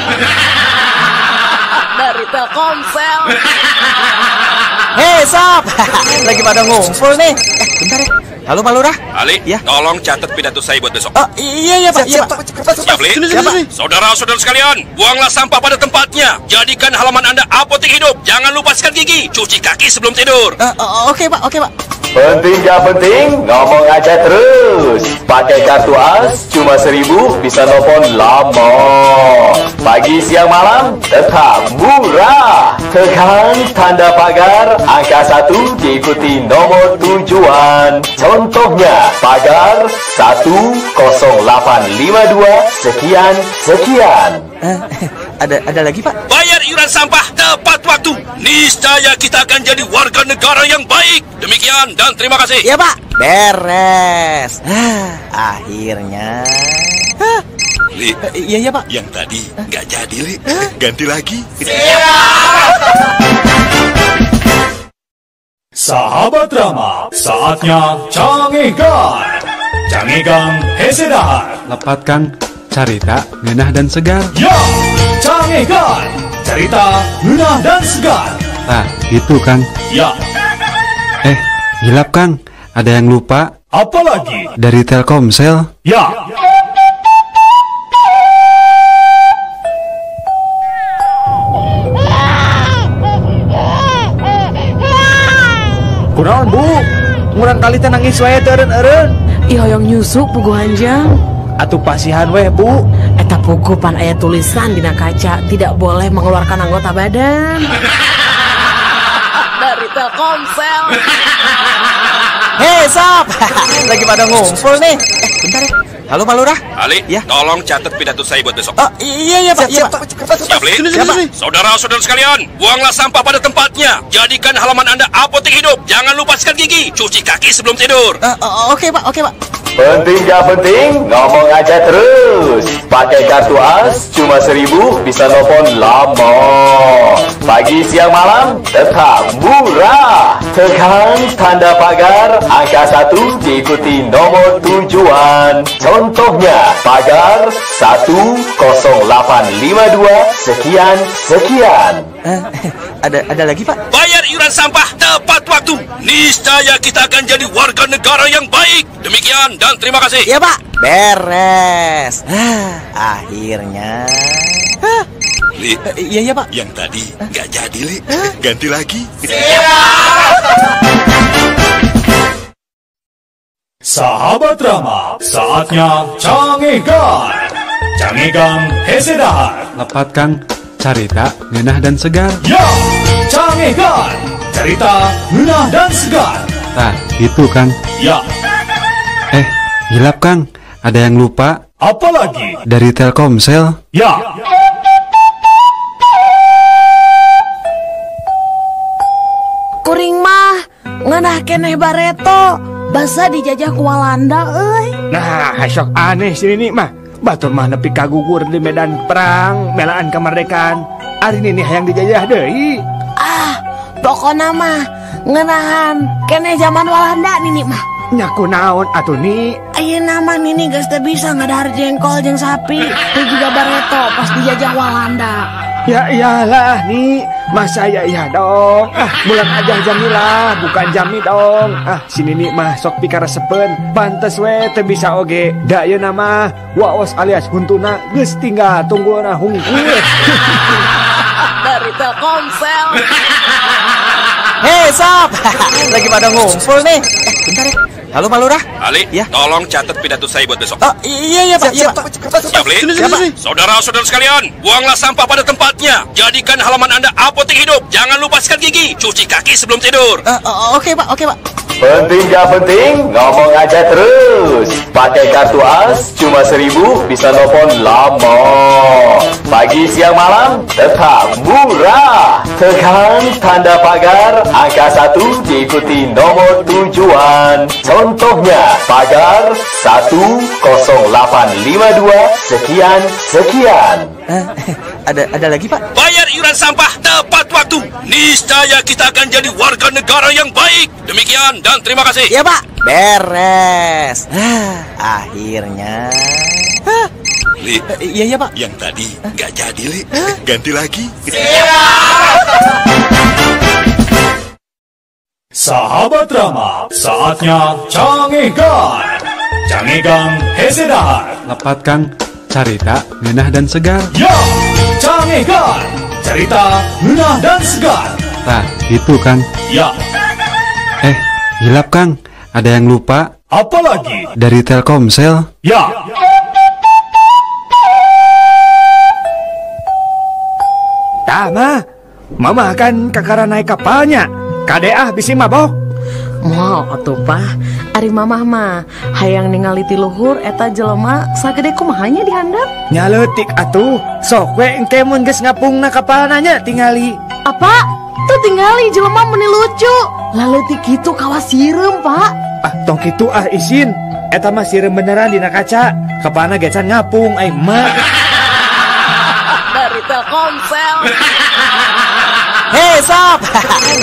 Dari Telkomsel. Hei sob, lagi pada ngumpul nih. Bentar ya. Halo Pak Lurah. Ali, ya? Tolong catat pidato saya buat besok. Oh, iya iya Pak. Siap, iya, Pak. Siap, Li. Saudara-saudara sekalian, buanglah sampah pada tempatnya. Jadikan halaman Anda apotek hidup. Jangan lupa sikat gigi, cuci kaki sebelum tidur. Oke Pak, oke Pak. Penting gak penting, ngomong aja terus. Pakai kartu AS cuma 1000 bisa nelfon lama. Pagi, siang, malam tetap murah. Tekan tanda pagar angka 1 diikuti nomor tujuan. Contohnya pagar 10852 sekian sekian. Ada lagi Pak? Bayar iuran sampah tepat waktu. Niscaya kita akan jadi warga negara yang baik. Demikian dan terima kasih. Iya Pak. Beres. Akhirnya. Li. Iya iya Pak. Yang tadi nggak jadi Li. Ganti lagi. Sahabat Rama, saatnya Cangegan. Cangegan hese dahar. Lepat Kang, carita ngeunah dan segar. Ya, Cangegan, cerita ngeunah dan segar. Nah, itu Kang. Ya. Hilap Kang, ada yang lupa. Apalagi? Dari Telkomsel. Ya. Kunaon Bu? Ngurang kali teh nangis wae teu eureun-eureun. Ih hoyong nyusu puguh anjang. Atuh pasihan weh Bu. Eta puguh pan aya tulisan dina kaca tidak boleh mengeluarkan anggota badan. Dari Telkomsel. Hei sob, lagi pada ngumpul nih. Bentar ya. Halo Pak Lurah. Ali, ya? Tolong catat pidato saya buat besok. Oh, iya iya Pak. Siap, iya, Pak. Siap, Li. Saudara-saudara sekalian, buanglah sampah pada tempatnya. Jadikan halaman Anda apotek hidup. Jangan lupa sikat gigi, cuci kaki sebelum tidur. Oke Pak, oke Pak. Penting gak penting, ngomong aja terus. Pakai kartu AS cuma 1000 bisa nelfon lama. Pagi, siang, malam tetap murah. Tekan tanda pagar angka 1 diikuti nomor tujuan. Contohnya pagar 10852 sekian sekian. Ada lagi Pak? Bayar iuran sampah tepat waktu. Niscaya kita akan jadi warga negara yang baik. Demikian. Demikian dan terima kasih. Iya, Pak. Beres. Akhirnya. Li. Iya, iya, Pak. Yang tadi nggak jadi, Li. Ganti lagi. Sahabat Rama, saatnya Cangegan. Cangegan hese dahar. Lepat Kang, carita ngeunah dan segar. Ya, Cangegan, cerita ngeunah dan segar. Nah, itu Kang. Ya. Hilap Kang, ada yang lupa. Apalagi? Dari Telkomsel. Ya. Kuring mah ngeunah keneh bareto, basa dijajah ku Walanda euy. Nah, sok aneh sini nih mah. Batur mah nepi kagugur di medan perang, melaan kemerdekaan. Ari nini hayang dijajah deui. Ah, pokona mah ngeunahan keneh zaman Walanda nini mah. Nya kunaon atuh ni? Ayeuna mah nini geus teu bisa ngadahar jengkol jeung sapi, teu juga bareto pas dijajah Walanda. Ya iyalah nih, masa ya iya dong. Ah, bulan aja Jamilah, bukan Jami dong. Ah, sini nih mah sok pikaresepeun, pantes we teu bisa oge. Da ieu mah waos alias huntuna geus tinggal tunggulna hungkul. Dari Telkomsel. Hei sob, lagi pada ngumpul nih. Bentar ya. Halo Pak Lurah. Ali, ya? Tolong catat pidato saya buat besok. Oh, iya iya Pak. Siap, siap, Li. Saudara-saudara sekalian, buanglah sampah pada tempatnya. Jadikan halaman Anda apotek hidup. Jangan lupa sikat gigi, cuci kaki sebelum tidur. Oke Pak, oke Pak. Penting gak penting, ngomong aja terus. Pakai kartu AS cuma 1000 bisa nelfon lama. Pagi, siang, malam tetap murah. Tekan tanda pagar angka 1 diikuti nomor tujuan. Contohnya pagar 10852 sekian sekian. Ada lagi Pak? Bayar iuran sampah tepat waktu. Niscaya kita akan jadi warga negara yang baik. Demikian dan terima kasih. Ya Pak. Beres. Akhirnya. Li. Iya iya Pak. Yang tadi nggak jadi, Li. Ganti lagi. Sahabat Rama, saatnya Cangegan. Cangegan hese dahar. Lepat Kang, carita ngeunah dan segar. Ya, Cangegan, cerita ngeunah dan segar. Nah, itu Kang. Ya. Hilap Kang, ada yang lupa. Apalagi? Dari Telkomsel. Ya. Tah mah, mama kan kakara naik kapalnya. Kade ah bisi mabok. Moal atuh Pak, ari mamah mah hayang ningali ti luhur eta jelema sagede kumaha nya dihandap. Nya leutik atuh, sok we engke mun geus ngapungna kapalna nya tingali. Apa? Tuh tingali jelema meni lucu. Laleutik kitu kawas sireum, Pak. Ah, tong kitu ah isin. Eta mah sireum beneran dina kaca. Kapalna ge can ngapung ai mah. Dari Telkomsel. Hei sob,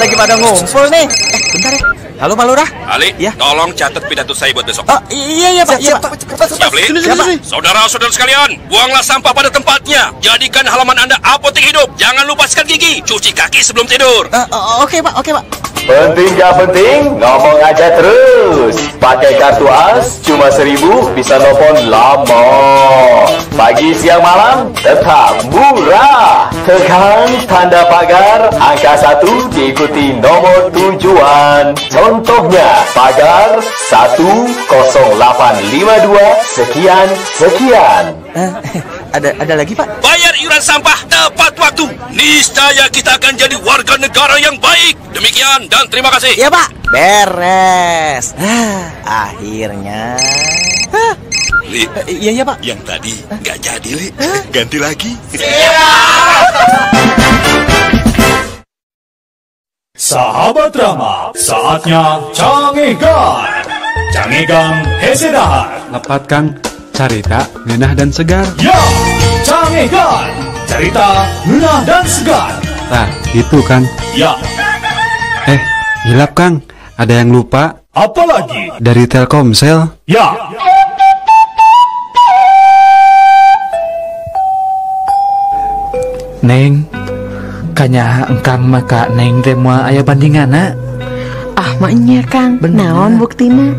lagi pada ngumpul nih. Bentar ya. Halo Pak Lurah. Ali, ya? Tolong catat pidato saya buat besok. Oh, iya iya Pak. Siap, siap, Li. Saudara-saudara sekalian, buanglah sampah pada tempatnya. Jadikan halaman Anda apotek hidup. Jangan lupa sikat gigi, cuci kaki sebelum tidur. Oke Pak, oke Pak. Penting gak penting, ngomong aja terus. Pakai kartu AS cuma 1000 bisa nelfon lama. Pagi, siang, malam tetap murah. Tekan tanda pagar angka 1 diikuti nomor tujuan. Contohnya pagar 10852 sekian sekian. Ada lagi Pak? Bayar iuran sampah tepat waktu. Niscaya kita akan jadi warga negara yang baik. Demikian dan terima kasih. Ya Pak. Beres. Akhirnya. Li. Iya iya Pak. Yang tadi nggak jadi, Li. Ganti lagi. Sahabat Rama, saatnya Cangegan. Cangegan hese dahar. Lepat Kang, carita ngeunah dan segar. Ya, Cangegan, cerita ngeunah dan segar. Nah, itu Kang. Ya. Hilap Kang, ada yang lupa. Apalagi? Dari Telkomsel. Ya. Neng, kanya engkang maka neng teh moal aya bandinganna. Ah Allah mah nya Kang. Naon buktina?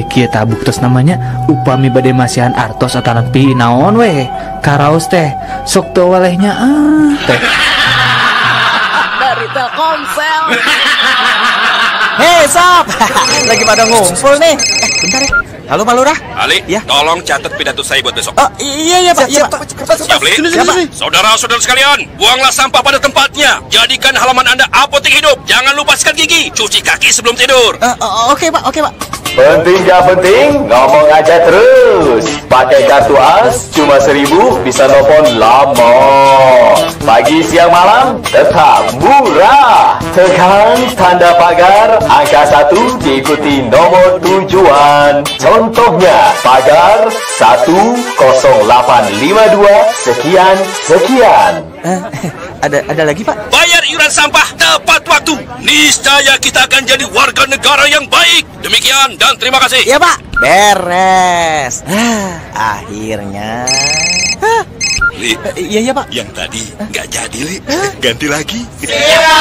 Kieu tah buktos namanya upami bade masihan artos atanapi naon weh karaos teh sok teu walehnya ah teh. Dari Telkomsel. Hei sob, lagi pada ngumpul nih. Bentar ya. Halo Pak Lurah. Ali, ya? Tolong catat pidato saya buat besok. Oh, iya Pak. Iya, Pak. Siap, Li? Saudara-saudara sekalian, buanglah sampah pada tempatnya. Jadikan halaman Anda apotek hidup. Jangan lupa sikat gigi, cuci kaki sebelum tidur. Oke Pak, oke Pak. Penting gak penting, ngomong aja terus. Pakai kartu AS cuma 1000 bisa nelfon lama. Pagi, siang, malam tetap murah. Tekan tanda pagar angka 1 diikuti nomor tujuan. Contohnya pagar 10852 sekian sekian. Ada lagi Pak? Bayar iuran sampah tepat waktu. Niscaya kita akan jadi warga negara yang baik. Demikian dan terima kasih. Ya Pak, beres. Akhirnya. Li, iya Pak. Yang tadi nggak jadi Li, ganti lagi. Iya.